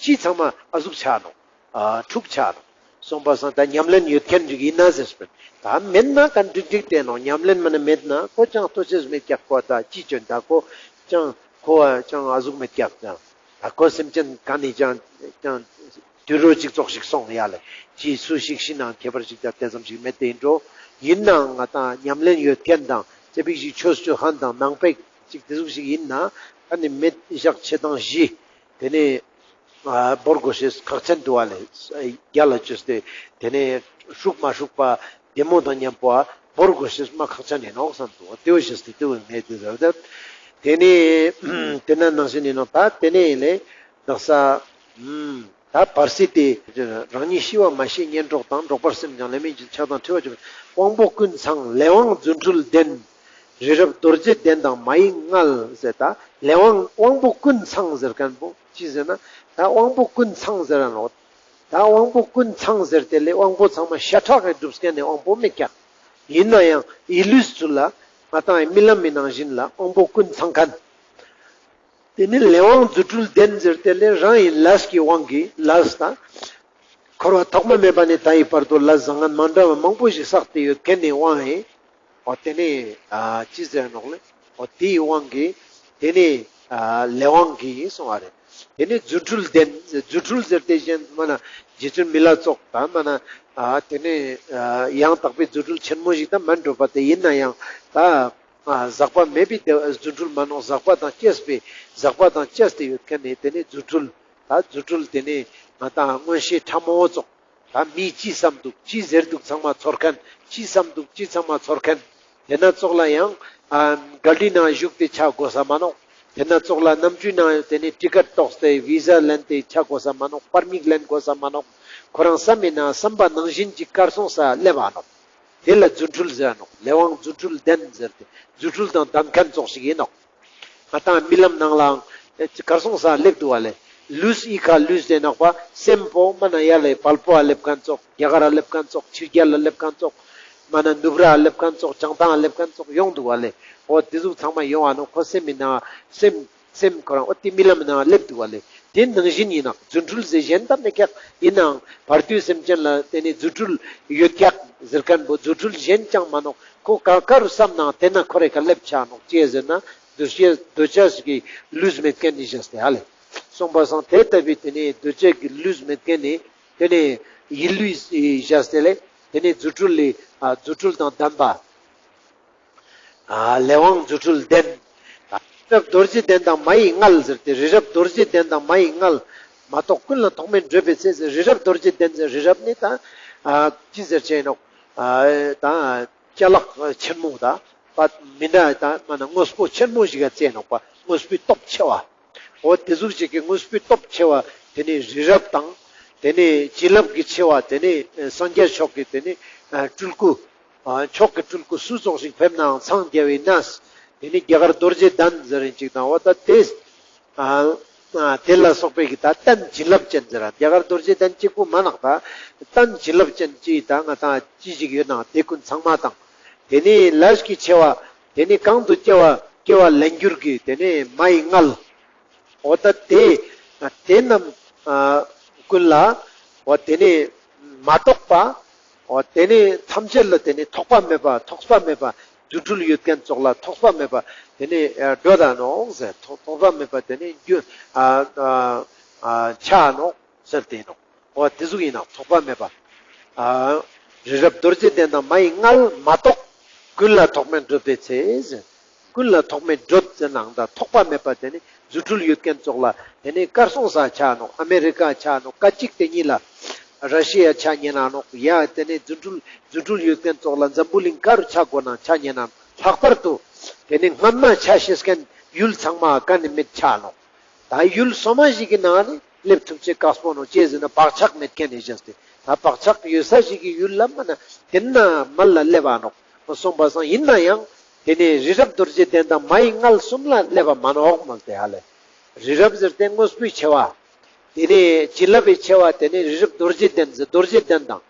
ཅི་ཚང་མ་ཨ་ཟུག་ཆ་ནོག། ཨ་འཁྲུག་ཆ་ནོག། སོང་པ་སང་ད་ཉམས་ལེན་ཡོད་མཁན་ཞིག་ཡིན་ན་ཟེར་སྤེན། ད་མེད་ན་ག་འགྲིག་འགྲིག་དེ་ནོག། ཉམས་ལེན་མ་ན་མེད་ན་ཁོ་ཅང་ལྟོ་ཅེས་མེད་ཀྱག། ཁོ་ད་ཅི་ཅོན་ད་ཁོ་ཅང་ཁོ་ཅང་ཨ་ཟུག་མེད་ཀྱག་ཅང་། ད་ཁོ་སེམས་ཅན་ག་ནི་ཅང་ཅང་དུད་འགྲོ་གཅིག་ཙོགས་ཤིག་སོང་ཡ་ལེ། ཅི་སུ་ཞིག་ཤི་ནའང་ཁྱད་པར་ཅིག་ད་དེ་ཙམ་ཞིག་མེད་དེ་ཡིན་འགྲོ། ཡིན་ནའང་ང་ད་ཉམས་ལེན་ཡོད་མཁན་དང་ཙེ་པིག་ཞིག་ཆོས་ཆོས་ཧན་དང་ནང་པའི་ཅིག་དེ་ཟུག་ཞིག་ཡིན་ན་ཨ་ནི་མེད་ཞག་ཕྱེད་དང་བཞི་དེ་ནས་ཨ་བོར་དགོས་ཤེས་ཁག་ཆེན་འདུག་བ་ལེ། རྒྱ་ལ་བཅོས་ཏེ་དེ་ནས་ཧྲུག་མ་ཧྲུག་པ་བདེ་མོ་དང་མཉམ་པོ་ཨ་བོར་དགོས་ཤེས་མ་ཁག་ཆེན་ཡིན་ནོག་བསམ་འདུག། དེ་བོ་ཞེས་ཏེ་དེ་བོ་ངས་དེ་ཟེར་ཏེ་དེ་ནས་དེ་ན་ནང་བཞིན་ཡིན་ནོག། ད་དེ་ནས་ཡིན་ལེ་དག་ས་ཨུམ། ད་བར་སྲིད་དེ། རང་ཉིད་ཤི་བ་མ་ཤེས་གཉེན་གྲོགས་དང་། འགྲོགས་པར་སེམས་ཀྱང་ལེན་མིན་གྱི། ཆགས་སྡང་འཁྲི་བ་ཆོད། དབང་པོ་ཀུན་ཚང་ལས་དབང་རྫུ་འཕྲུལ་ལྡན། རི་རབ་རྡོ་རྗེ་གདན་དང་མ་ཡི་མངལ་ཟེར་ད་ལས་དབང་དབང་པོ་ཀུན་ཚང་ཟེར་མཁན་པོ་ཅི་ཟེར་ན་ད་དབང་པོ་ཀུན་ཚང་ཟེར་ར་ནོག། ད་དབང་པོ་ཀུན་ཚང་ཟེར་དེ་ལས་དབང་པོ་ཚང་མ་ཤ་ཁྲག་གི་གྲུབ་མཁན་ནི་དབང་པོ་མེད་ཀྱག། ཡིན་ན་ཡང་ཡིད་ལུས་ཚུལ་ལ་ང་ཏང་རྨི་ལམ་མི་ནང་བཞིན་ལ་དབང་པོ་ཀུན་ཚང་མཁན། དེ་ནི་ལས་དབང་རྫུ་འཕྲུལ་ལྡན་ཟེར་དེ་ལས་རང་ཡི་ལས་ཀྱི་དབང་གིས་ལས་དང་། འཁོར་བ་ཐོག་མ་མེད་པ་ནས་ད་ཡི་བར་དུ་ལས་བཟང་ངན་མ་འདྲ་བ་མང་པོ་ཞིག་བསགས་ཏེ་ཡོད་མཁན་ནི་དབང་ཡིན། འོ་དེ་ནི་ཨ་ཅི་ཟེར་ནོག་ལེ། འོ་དེའི་དབང་གིས་དེ་ནི་ཨ་ལས་དབང་གིས་གསུང་བ་རེད། དེ་ནི་རྫུ་འཕྲུལ་ལྡན། རྫུ་འཕྲུལ་ཟེར་དེ་གཞན་མ་ན་རྗེ་བཙུན་མི་ལ་སོགས་དང་མ་ན་ཨ་དེ་ནི་ཨ་ཡང་དག་པའི་རྫུ་འཕྲུལ་ཆེན་མོ་ཞིག་དང་མ་འགྲོ་བ་དེ་ཡིན་ན་ཡང་ད། ཨ་ཟག་པ་མེད་པའི་བདེ་བ་རྫུ་འཕྲུལ་མ་ནོག། ཟག་པ་དང་བཅས་པའི་ཟག་པ་དང་བཅས་ཏེ་ཡོད་མཁན་ནི་དེ་ནི་རྫུ་འཕྲུལ་ ད་རྫུ་འཕྲུལ་དེ་ནས་ང་ཏང་མངོན་ཤེས་ཕྲ་མོ་ཙོགས། ད་མིས་ཅི་བསམ་འདུག་ཅི་ཟེར་འདུག་ཚང་མ་ཚོར་མཁན། ཅི་བསམ་འདུག་ཅི་ཚང་མ་ཚོར་མཁན། དེ་ན་ཙོགས་ལ་ཡང་ཨ་གཱ་ལི་ནང་བཞུགས་ཏེ་ཆ་དགོས་ས་མ་ནོག་དེ་ན་ཙོགས་ལ་གནམ་གྲུའི་ནང་དེ་ནས་ཊི་ཀེཊ་ཏོགས་ཏེ་བི་ཟ་ལེན་ཏེ་ཆ་དགོས་ས་མ་ནོག་པར་མིཊ་ལེན་དགོས་ས་མ་ནོག་ཁོ་རང་བསམ་མེད་ན་བསམ་པ་ནང་བཞིན་གྱི་གར་སོང་ས་སླེབས་པ་ནོག་དེ་ལ་རྫུ་འཕྲུལ་ཟེར་ནོག་ལས་དབང་རྫུ་འཕྲུལ་ལྡན་ཟེར་ཏེ་རྫུ་འཕྲུལ་དང་ལྡན་མཁན་ཙོགས་ཤིག་ཡིན་ནོག་ང་ཏང་རྨི་ལམ་ནང་ལའང་ཨེ་གར་སོང་ས་སླེབས་འདུག་བ་ལེ། ལུས་ཨི་ཁ་ལུས་ཏེ་ནོག་པ། སེམས་པོ་མ་ན་ཡ་ལེ་བལ་པོ་ཨ་སླེབས་མཁན་ཙོགས། རྒྱ་གར་ཨ་སླེབས་མཁན་ཙོགས། ཕྱི་རྒྱལ་ལ་སླེབས་མཁན་ཙོགས། མ་ན་ནུབ་ར་ཨ་སླེབས་མཁན་ཙོགས། བྱང་ཐང་ཨ་སླེབས་མཁན་ཙོགས་ཡོང་འདུག་བ་ལེ། འོ་དེ་ཟུག་ཚང་མ་ཡོང་བ་ནོག་ཁོ་སེམས་མི་ནང་སེམས་སེམས་ཁོ་རང་འོ་དེ་རྨི་ལམ་ནང་སླེབས་འདུག་བ་ལེ། དེ་ནང་བཞིན་ཡིན་ནོག་རྫུ་འཕྲུལ་ཟེར་གཞན་དང་མི་ཁྱད་ཡིན་ནའང་བར་དོའི་སེམས་ཅན་ལ་དེ་ནས་རྫུ་འཕྲུལ་ཡོད་ཀྱག་ཟེར་མཁན་པོ་རྫུ་འཕྲུལ་གཞན་ཅང་མ་ནོག་ཁོ་ག་ག་རུ་བསམ་ནའང་དེ་ན་ཁོ་རེ་ཁ་སླེབས་ཆ་ནོག་ཅི་ཟེར་ན་འདོད་ཆགས་འདོད་ཆགས་ཤིག་གི་ལུས་མེད་མཁན་ནི་བཞག་སྟེ་ཧ་ལེ། སོང་པ་སང་དེ་ལྟ་བུའི་དེ་ནས་འདོད་ཆགས་ཀྱི་ལུས་མེད་མཁན་ནི་དེ་ནས་ཡིད་ལུས་བཞག་སྟེ་ལེ། དེ་ནས་རྫུ་འཕྲུལ་ལས་ཨ་རྫུ་འཕྲུལ་དང་ལྡན་པ། ཨ་ལས་དབང་རྫུ་འཕྲུལ་ལྡན། རི་རབ་རྡོ་རྗེ་གདན་དང་མ་ཡི་མངལ་ཟེར་ཏེ་རི་རབ་རྡོ་རྗེ་གདན་དང་མ་ཡི་མངལ། མ་གཏོགས་ཀུན་ལ་ཐོགས་མེད་བགྲོད་པའི་ཚེ་ཟེར། རི་རབ་རྡོ་རྗེ་གདན་ཟེར་རི་རབ་ནི་ད་ཨ་ཅི་ཟེར་ཅེས་ནོག་ཨ་ད་ཅ་ལག་ཆེན་མོ་ད་པ་མི་འདྲ་ད་མ་ན་དངོས་པོ་ཆེན་མོ་ཞིག་ག་བཙལ་ནོག་པ། དངོས་པོའི་སྟོབས་ཆེ་བ། འོ་དེ་ཟུག་ཅིག་གི་དངོས་པོའི་སྟོབས་ཆེ་བ་དེ་ནི་རི་རབ་དང་། དེ་ནི་བྱིན་རླབས་ཀྱི་ཆེ་བ་དེ་ནི་སངས་རྒྱས་མཆོག་གི་དེ་ནི་ཨ་སྤྲུལ་སྐུ། ཨ་མཆོག་གི་སྤྲུལ་སྐུ་སུ་ཙོགས་ཤིག་ཕེབས་ནའང་འཚང་རྒྱ་བའི་གནས། དེ་ནི་རྒྱ་གར་རྡོ་རྗེ་གདན་ཟེར་རིན་ཅིག་དང་འོ་ད་དེ། ཨ་ཨ་དེ་ལ་སོགས་པའི་གི་ད་རྟེན་བྱིན་རླབས་ཅན་ཟེར་ར་རྒྱ་གར་རྡོ་རྗེ་གདན་གཅིག་པུ་མ་ནོག་ད་རྟེན་བྱིན་རླབས་ཅན་ཅིག་ད་ང་ཏང་ཅི་ཞིག་ཡོད་ནའང་དེ་ཀུན་ཚང་མ་དང་། དེ་ནི་ལས་ཀྱི་ཆེ་བ། དེ་ནི་གང་དུ་སྐྱེ་བ་སྐྱེ་བ་ལེན་འགྱུར་གྱི་དེ་ནི་མ་ཡི་མངལ། འོ་ད་དེ་དེ་རྣམས་ཨ་ཀུན་ལ་འོ་དེ་ནི་མ་གཏོགས་པ། འོ་དེ་ནི་ཐམས་ཅད་ལ་དེ་ནི་ཐོགས་པ་མེད་པ་ཐོགས་པ་མེད་པ་རྫུ་འཕྲུལ་ཡོད་མཁན་ཙོགས་ལ་ཐོགས་པ་མེད་པ་དེ་ནི་ཨ་འགྲོ་ད་ནོག་ཟེར། ཐོགས་ཐོགས་པ་མེད་པ་དེ་ནི་རྒྱུ་ཨ་ཨ་ཨ་ཆ་ནོག་ཟེར་ཏེ་ནོག་འོ་དེ་ཟུག་ཡིན་ནོག་ཐོགས་པ་མེད་པ། ཨ་རི་རབ་རྡོ་རྗེ་གདན་དང་མ་ཡི་མངལ་མ་གཏོགས་ཀུན་ལ་ཐོགས་མེད་བགྲོད་པའི་ཚེ་ཟེར། ཀུན་ལ་ཐོགས་མེད་བགྲོད་ཟེར་ནའང་ད་ཐོགས་པ་མེད་པ་དེ་ནི་རྫུ་འཕྲུལ་ཡོད་མཁན་ཙོགས་ལ་དེ་ནི་གར་སོང་ས་ཆ་ནོག་ཨ་མེ་རི་ཀ་ཆ་ནོག་སྐད་ཅིག་དེ་ཉིད་ལ་ར་ཤི་ཡ་ཆ་ཉན་ན་ནོག་ཡ་དེ་ནི་རྫུ་འཕྲུལ་རྫུ་འཕྲུལ་ཡོད་མཁན་ཙོགས་ལ་འཛམ་བུ་གླིང་ག་རུ་ཆ་དགོས་ན་ཆ་ཉན་ན་ལྷག་པར་དུ་དེ་ནི་སྔ་མ་ཆ་ཤེས་མཁན་ཡུལ་ཚང་མ་ག་ནི་མེད་ཆ་ནོག་ད་ཡུལ་སོ་མ་ཞིག་གི་ནང་ནི་སླེབས་ཐུབ་ཅེས་དཀགས་པོ་ནོག་ཅི་ཟེར་ན་བག་ཆགས་མེད་མཁན་ནི་བཞག་སྟེ། ད་བག་ཆགས་ཡོད་ས་ཞིག་གི་ཡུལ་ལ་མ་ན་དེ་ན་མལ་ལ་སླེབས་པ་ནོག་མ་སོང་པ་སང་ཡིན་ན་ཡང་དེ་ནི་རི་རབ་རྡོ་རྗེ་གདན་དང་མ་ཡི་མངལ་གསུམ་ལ་སླེབས་པ་མ་ནོག་མོལ་ཏེ་ཧ་ལེ། རི་རབ་ཟེར་ཏེ་དངོས་པོའི་ཆེ་བ། དེ་ནི་བྱིན་རླབས་པའི་ཆེ་བ་དེ་ནི་རི་རབ་རྡོ་རྗེ་གདན་ཟེར་རྡོ་རྗེ་གདན་དང་།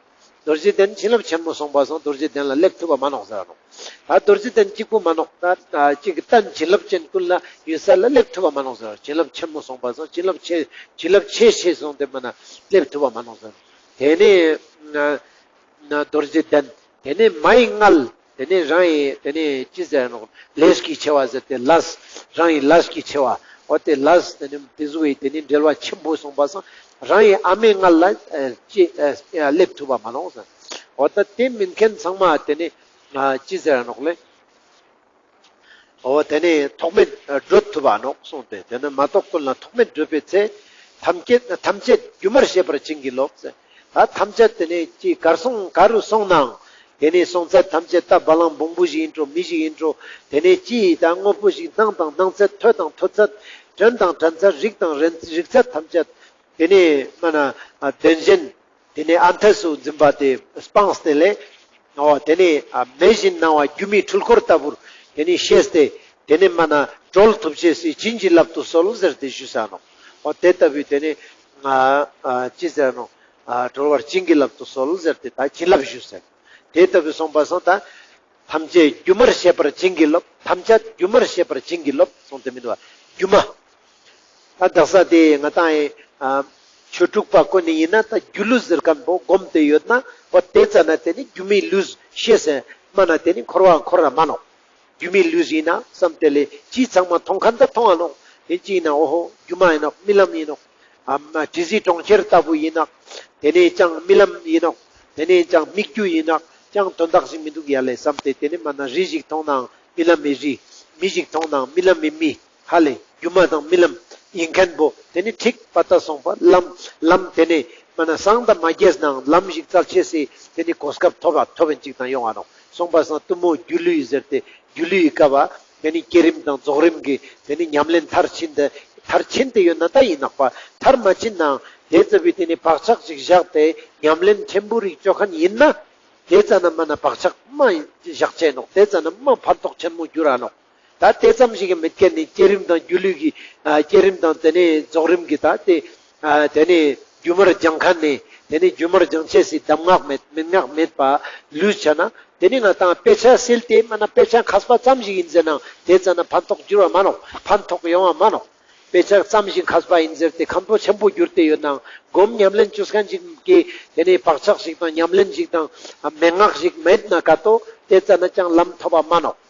རྡོ་རྗེ་གདན་བྱིན་རླབས་ཆེན་མོ་སོང་པ་སང་རྡོ་རྗེ་གདན་ལ་སླེབས་ཐུབ་པ་མ་ནོག་ཟེར་ར་ནོག་ད་རྡོ་རྗེ་གདན་གཅིག་པུ་མ་ནོག་ད་ད་གཅིག་གི་རྟེན་བྱིན་རླབས་ཅན་ཀུན་ལ་ཡོད་ས་ལ་སླེབས་ཐུབ་པ་མ་ནོག་ཟེར་ར། བྱིན་རླབས་ཆེན་མོ་སོང་པ་སང་བྱིན་རླབས་ཆེ་བྱིན་རླབས་ཆེ་ཆེ་སོང་སྟེ་མ་ན་སླེབས་ཐུབ་པ་མ་ནོག་ཟེར་ར། དེ་ནི་ན་ན་རྡོ་རྗེ་གདན། དེ་ནས་མ་ཡི་མངལ། དེ་ནས་རང་ཡི་དེ་ནས་ཅི་ཟེར་ནོག་ལས་ཀྱི་ཆེ་བ་ཟེར་ཏེ་ལས། རང་ཡི་ལས་ཀྱི་ཆེ་བ། འོ་དེ་ལས་དེ་ནས་དེ་ཟུག་གི་དེ་ནས་འབྲེལ་བ་ཆེན་པོ་སོང་པ་སང་རང་ཡི་ཨ་མའི་མངལ་ལ་ཨ་ཅི་ཨ་སླེབས་ཐུབ་པ་མ་ནོག་ཟེར། འོ་ད་དེ་མིན་མཁན་ཚང་མ་དེ་ནས་ཨ་ཅི་ཟེར་ནོག་ལེ། འོ་དེ་ནས་ཐོགས་མེད་བགྲོད་ཐུབ་པ་ནོག་གསུངས་ཏེ། དེ་ནས་མ་གཏོགས་ཀུན་ལ་ཐོགས་མེད་བགྲོད་པའི་ཚེ། ཐམས་ཅད་ཐམས་ཅད་སྒྱུ་མར་ཤེས་པར་བྱིན་གྱིས་རློབས་ཟེར། ད་ཐམས་ཅད་དེ་ནས་ཅི་གར་སོང་ག་རུ་སོང་ནའང་། དེ་ནས་སོང་ཚད་ཐམས་ཅད་ད་བ་ལང་བོང་བུ་ཞིག་ཡིན་འགྲོ་མི་ཞིག་ཡིན་འགྲོ། དེ་ནས་ཅི་ད་དངོས་པོ་ཞིག་སྣང་དང་སྣང་ཚད་ཐོས་དང་ཐོས་ཚད། དྲན་དང་དྲན་ཚད་རིག་དང་རིག་ཚད་ཐམས་ཅད། དེ་ནས་མ་ན་ཨ་བདེན་ཞེན། དེ་ནས་ཨ་འཐས་སུ་འཛིན་པ་དེ་སྤངས་ཏེ་ལས། འོ་དེ་ནས་ཨ་མེད་བཞིན་སྣང་བ་སྒྱུ་མའི་འཁྲུལ་འཁོར་ལྟ་བུར་དེ་ནས་ཤེས་ཏེ། དེ་ནས་མ་ན་གྲོལ་ཐུབ་ཅེས་སི་བྱིན་གྱིས་བརླབ་ཏུ་གསོལ་ཟེར་ཏེ་ཞུས་ས་ནོག་འོ་དེ་ལྟ་བུའི་དེ་ནས་ཨ་ཨ་ཅི་ཟེར་ནོག་ཨ་གྲོལ་བར་བྱིན་གྱིས་བརླབ་ཏུ་གསོལ་ཟེར་ཏེ་ད་བྱིན་རླབས་ཞུས་ཟེར། དེ་ལྟ་བུའི་སོང་པ་སང་ད། ཐམས་ཅད་སྒྱུ་མར་ཤེས་པར་བྱིན་གྱིས་རློབས། ཐམས་ཅད་སྒྱུ་མར་ཤེས་པར་བྱིན་གྱིས་རློབས་གསུངས་ཏེ་མི་འདུག་པ། སྒྱུ་མ། ད་དག་ས་དེ་ང་ཏང་ཨེ་ཨ་ཆོས་དྲུག་པ་ཀུན་ནི་ཡིན་ན་ད་སྒྱུ་ལུས་ཟེར་མཁན་པོ་སྒོམ་སྟེ་ཡོད་ན་འོ་དེ་ཙ་ན་དེ་ནི་སྒྱུ་མའི་ལུས་ཤེས་ཟེར་མ་ན་དེ་ནི་འཁོར་བ་འཁོར་ར་མ་ནོག་སྒྱུ་མའི་ལུས་ཡིན་ན་བསམ་དེ་ལས་ཅི་ཚང་མ་མཐོང་མཁན་ད་མཐོང་ང་ནོག་དེ་ཅི་ཡིན་ན་འོ་ཧོ་སྒྱུ་མ་ཡིན་ནོག་རྨི་ལམ་ཡིན་ནོག་ཨ་མ་དྲི་ཟའི་གྲོང་ཁྱེར་ལྟ་བུ་ཡིན་ནོག་དེ་ནས་ཀྱང་རྨི་ལམ་ཡིན་ནོག་དེ་ནས་ཀྱང་སྨིག་རྒྱུ་ཡིན་ནོག་ཀྱང་དོན་དག་ཞིག་མི་འདུག་ཡ་ལེ་བསམ་སྟེ་དེ་ནས་མ་ན་རི་ཞིག་མཐོང་ནའང་རྨི་ལམ་མི་རི། མི་ཞིག་མཐོང་ནའང་རྨི་ལམ་མི་མི། ཧ་ལེ་སྒྱུ་མ་དང་རྨི་ལམ། ཡིན་མཁན་པོ་དེ་ནི་ཁྲིག་པ་ཏ་སོང་པ་ལམ་ལམ་དེ་ནི་མ་ན་སང་ད་མ་རྒྱས་ནའང་ལམ་ཞིག་བཙལ་ཅེས་སི་དེ་ནི་གོ་སྐབས་ཐོབ་པ་ཐོབ་ཡིན་ཅིག་དང་ཡོང་ང་ནོག། སོང་པ་སང་གཏུམ་མོ་སྒྱུ་ལུས་ཟེར་ཏེ་སྒྱུ་ལུས་ཀ་བ་དེ་ནི་བསྐྱེད་རིམ་དང་རྫོགས་རིམ་གྱི་དེ་ནི་ཉམས་ལེན་མཐར་ཕྱིན་ཏེ་མཐར་ཕྱིན་ཏེ་ཡོད་ན་ད་ཡིན་ནོག་པ། མཐར་མ་ཕྱིན་ནའང་དེ་ཙ་བི་དེ་ནི་བག་ཆགས་ཤིག་བཞག་སྟེ་ཉམས་ལེན་ཕྲན་བུ་རིག་ཅོ་མཁན་ཡིན་ན། དེ་ཙ་ན་མ་ན་བག་ཆགས་མ་བཞག་ཅེས་ནོག། དེ་ཙ་ན་མ་ཕན་ཐོགས་ཆེན་མོ་འགྱུར་ར་ནོག། ད་དེ་ཙམ་ཞིག་གི་མེད་མཁན་ནི་བསྐྱེད་རིམ་དང་སྒྱུ་ལུས་ཀྱི་ཨ་བསྐྱེད་རིམ་དང་དེ་ནས་རྫོགས་རིམ་གྱི་ད་དེ་ཨ་དེ་ནས་རྒྱུ་མར་སྦྱང་མཁན་ནི་དེ་ནས་རྒྱུ་མར་སྦྱང་ཅེས་སི་གདམས་ངག་མེད་མན་ངག་མེད་པ་ལུས་ཆ་ན། དེ་ནས་ང་དང་དཔེ་ཆ་སིལ་ཏེ་མ་ན་དཔེ་ཆ་མཁས་པ་ཙམ་ཞིག་ཡིན་ཟེར་ནའང་དེ་ཙ་ན་ཕན་ཐོགས་འགྱུར་བ་མ་ནོག། ཕན་ཐོགས་ཡོང་བ་མ་ནོག། དཔེ་ཆ་ཙམ་ཞིག་མཁས་པ་ཡིན་ཟེར་ཏེ་མཁན་པོ་ཆེན་པོ་གྱུར་ཏེ་ཡོད་ནའང་སྒོམ་ཉམས་ལེན་ཅོ་མཁན་ཞིག་གི་དེ་ནས་བག་ཆགས་ཤིག་དང་ཉམས་ལེན་ཞིག་དང་མན་ངག་ཞིག་མེད་ན་ཀ་ཏོ་དེ་ཙ་ན་ཅང་ལམ་ཐོབ་པ་མ་ནོག།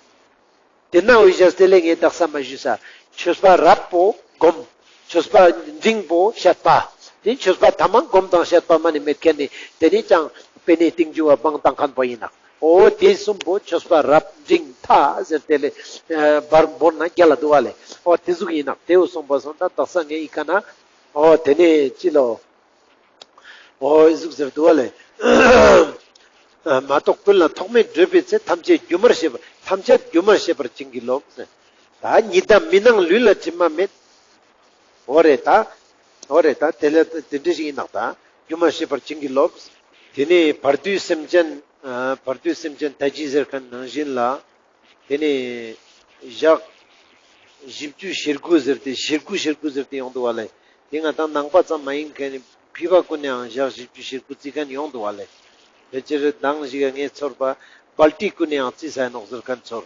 དེ་ན་འོ་ཞེས་དེ་ལས་ངས་དག་ས་མ་ཞུས་ས། ཆོས་པ་རབ་པོ་སྒོམ། ཆོས་པ་འབྲིང་པོ་བཤད་པ། དེ་ཆོས་པ་ཐ་མ་སྒོམ་དང་བཤད་པ་མ་ནི་མེད་མཁན་ནི་དེ་ནི་ཅང་དཔེ་ནི་ཏིང་འགྱུར་བ་བང་བཏང་མཁན་པོ་ཡིན་ནོག། འོ་དེ་གསུམ་པོ་ཆོས་པ་རབ་འབྲིང་ཐ་ཟེར་དེ་ལས་ཨ་བར་བོར་ན་རྒྱལ་ལ་འདུག་བ་ལེ། འོ་དེ་ཟུག་ཡིན་ནོག། དེ་འོ་སོང་པ་སང་ད་དག་ས་ངས་ཡི་ག་ན་འོ་དེ་ནས་ཅི་ལོ། འོ་ཟུག་ཟེར་འདུག་བ་ལེ། མ་རྟོགས་ཀུན་ལ་ཐོགས་མེད་བགྲོད་པའི་ཚེ། ཐམས་ཅད་སྒྱུ་མར་ཤེས་པར་ཐམས་ཅད་སྒྱུ་མར་ཤེས་པར་བྱིན་གྱིས་རློབས། ད་ཉི་ཟླ་མི་སྣང་ལུས་ལ་དྲི་མ་མེད། འོ་རེད་ད། འོ་རེད་ད་དེ་ལས་དེ་འདྲ་ཞིག་ཡིན་ནོག་ད། སྒྱུ་མར་ཤེས་པར་བྱིན་གྱིས་རློབས། དེ་ནས་བར་དོའི་སེམས་ཅན་ཨ་བར་དོའི་སེམས་ཅན་ད་ཅི་ཟེར་མཁན་ནང་བཞིན་ལ། དེ་ནས་ཞག་བཞི་བཅུ་ཞེ་དགུ་ཟེར་ཏེ་ཞེ་དགུ་ཞེ་དགུ་ཟེར་ཏེ་ཡོང་འདུག་བ་ལེ། དེ་ང་དང་ནང་པ་ཙམ་མ་ཡིན་མཁན་ནི་ཕྱི་པ་ཀུན་ནའང་ཞག་བཞི་བཅུ་ཞེ་དགུ་བརྩི་མཁན་ཡོང་འདུག་བ་ལེ། ཕལ་ཆེར་མདང་ཞིག་ངས་ཚོར་བ་སྦལ་ཏི་ཀུན་ནའང་བརྩི་ས་ཡིན་ནོག་ཟེར་མཁན་ཚོར།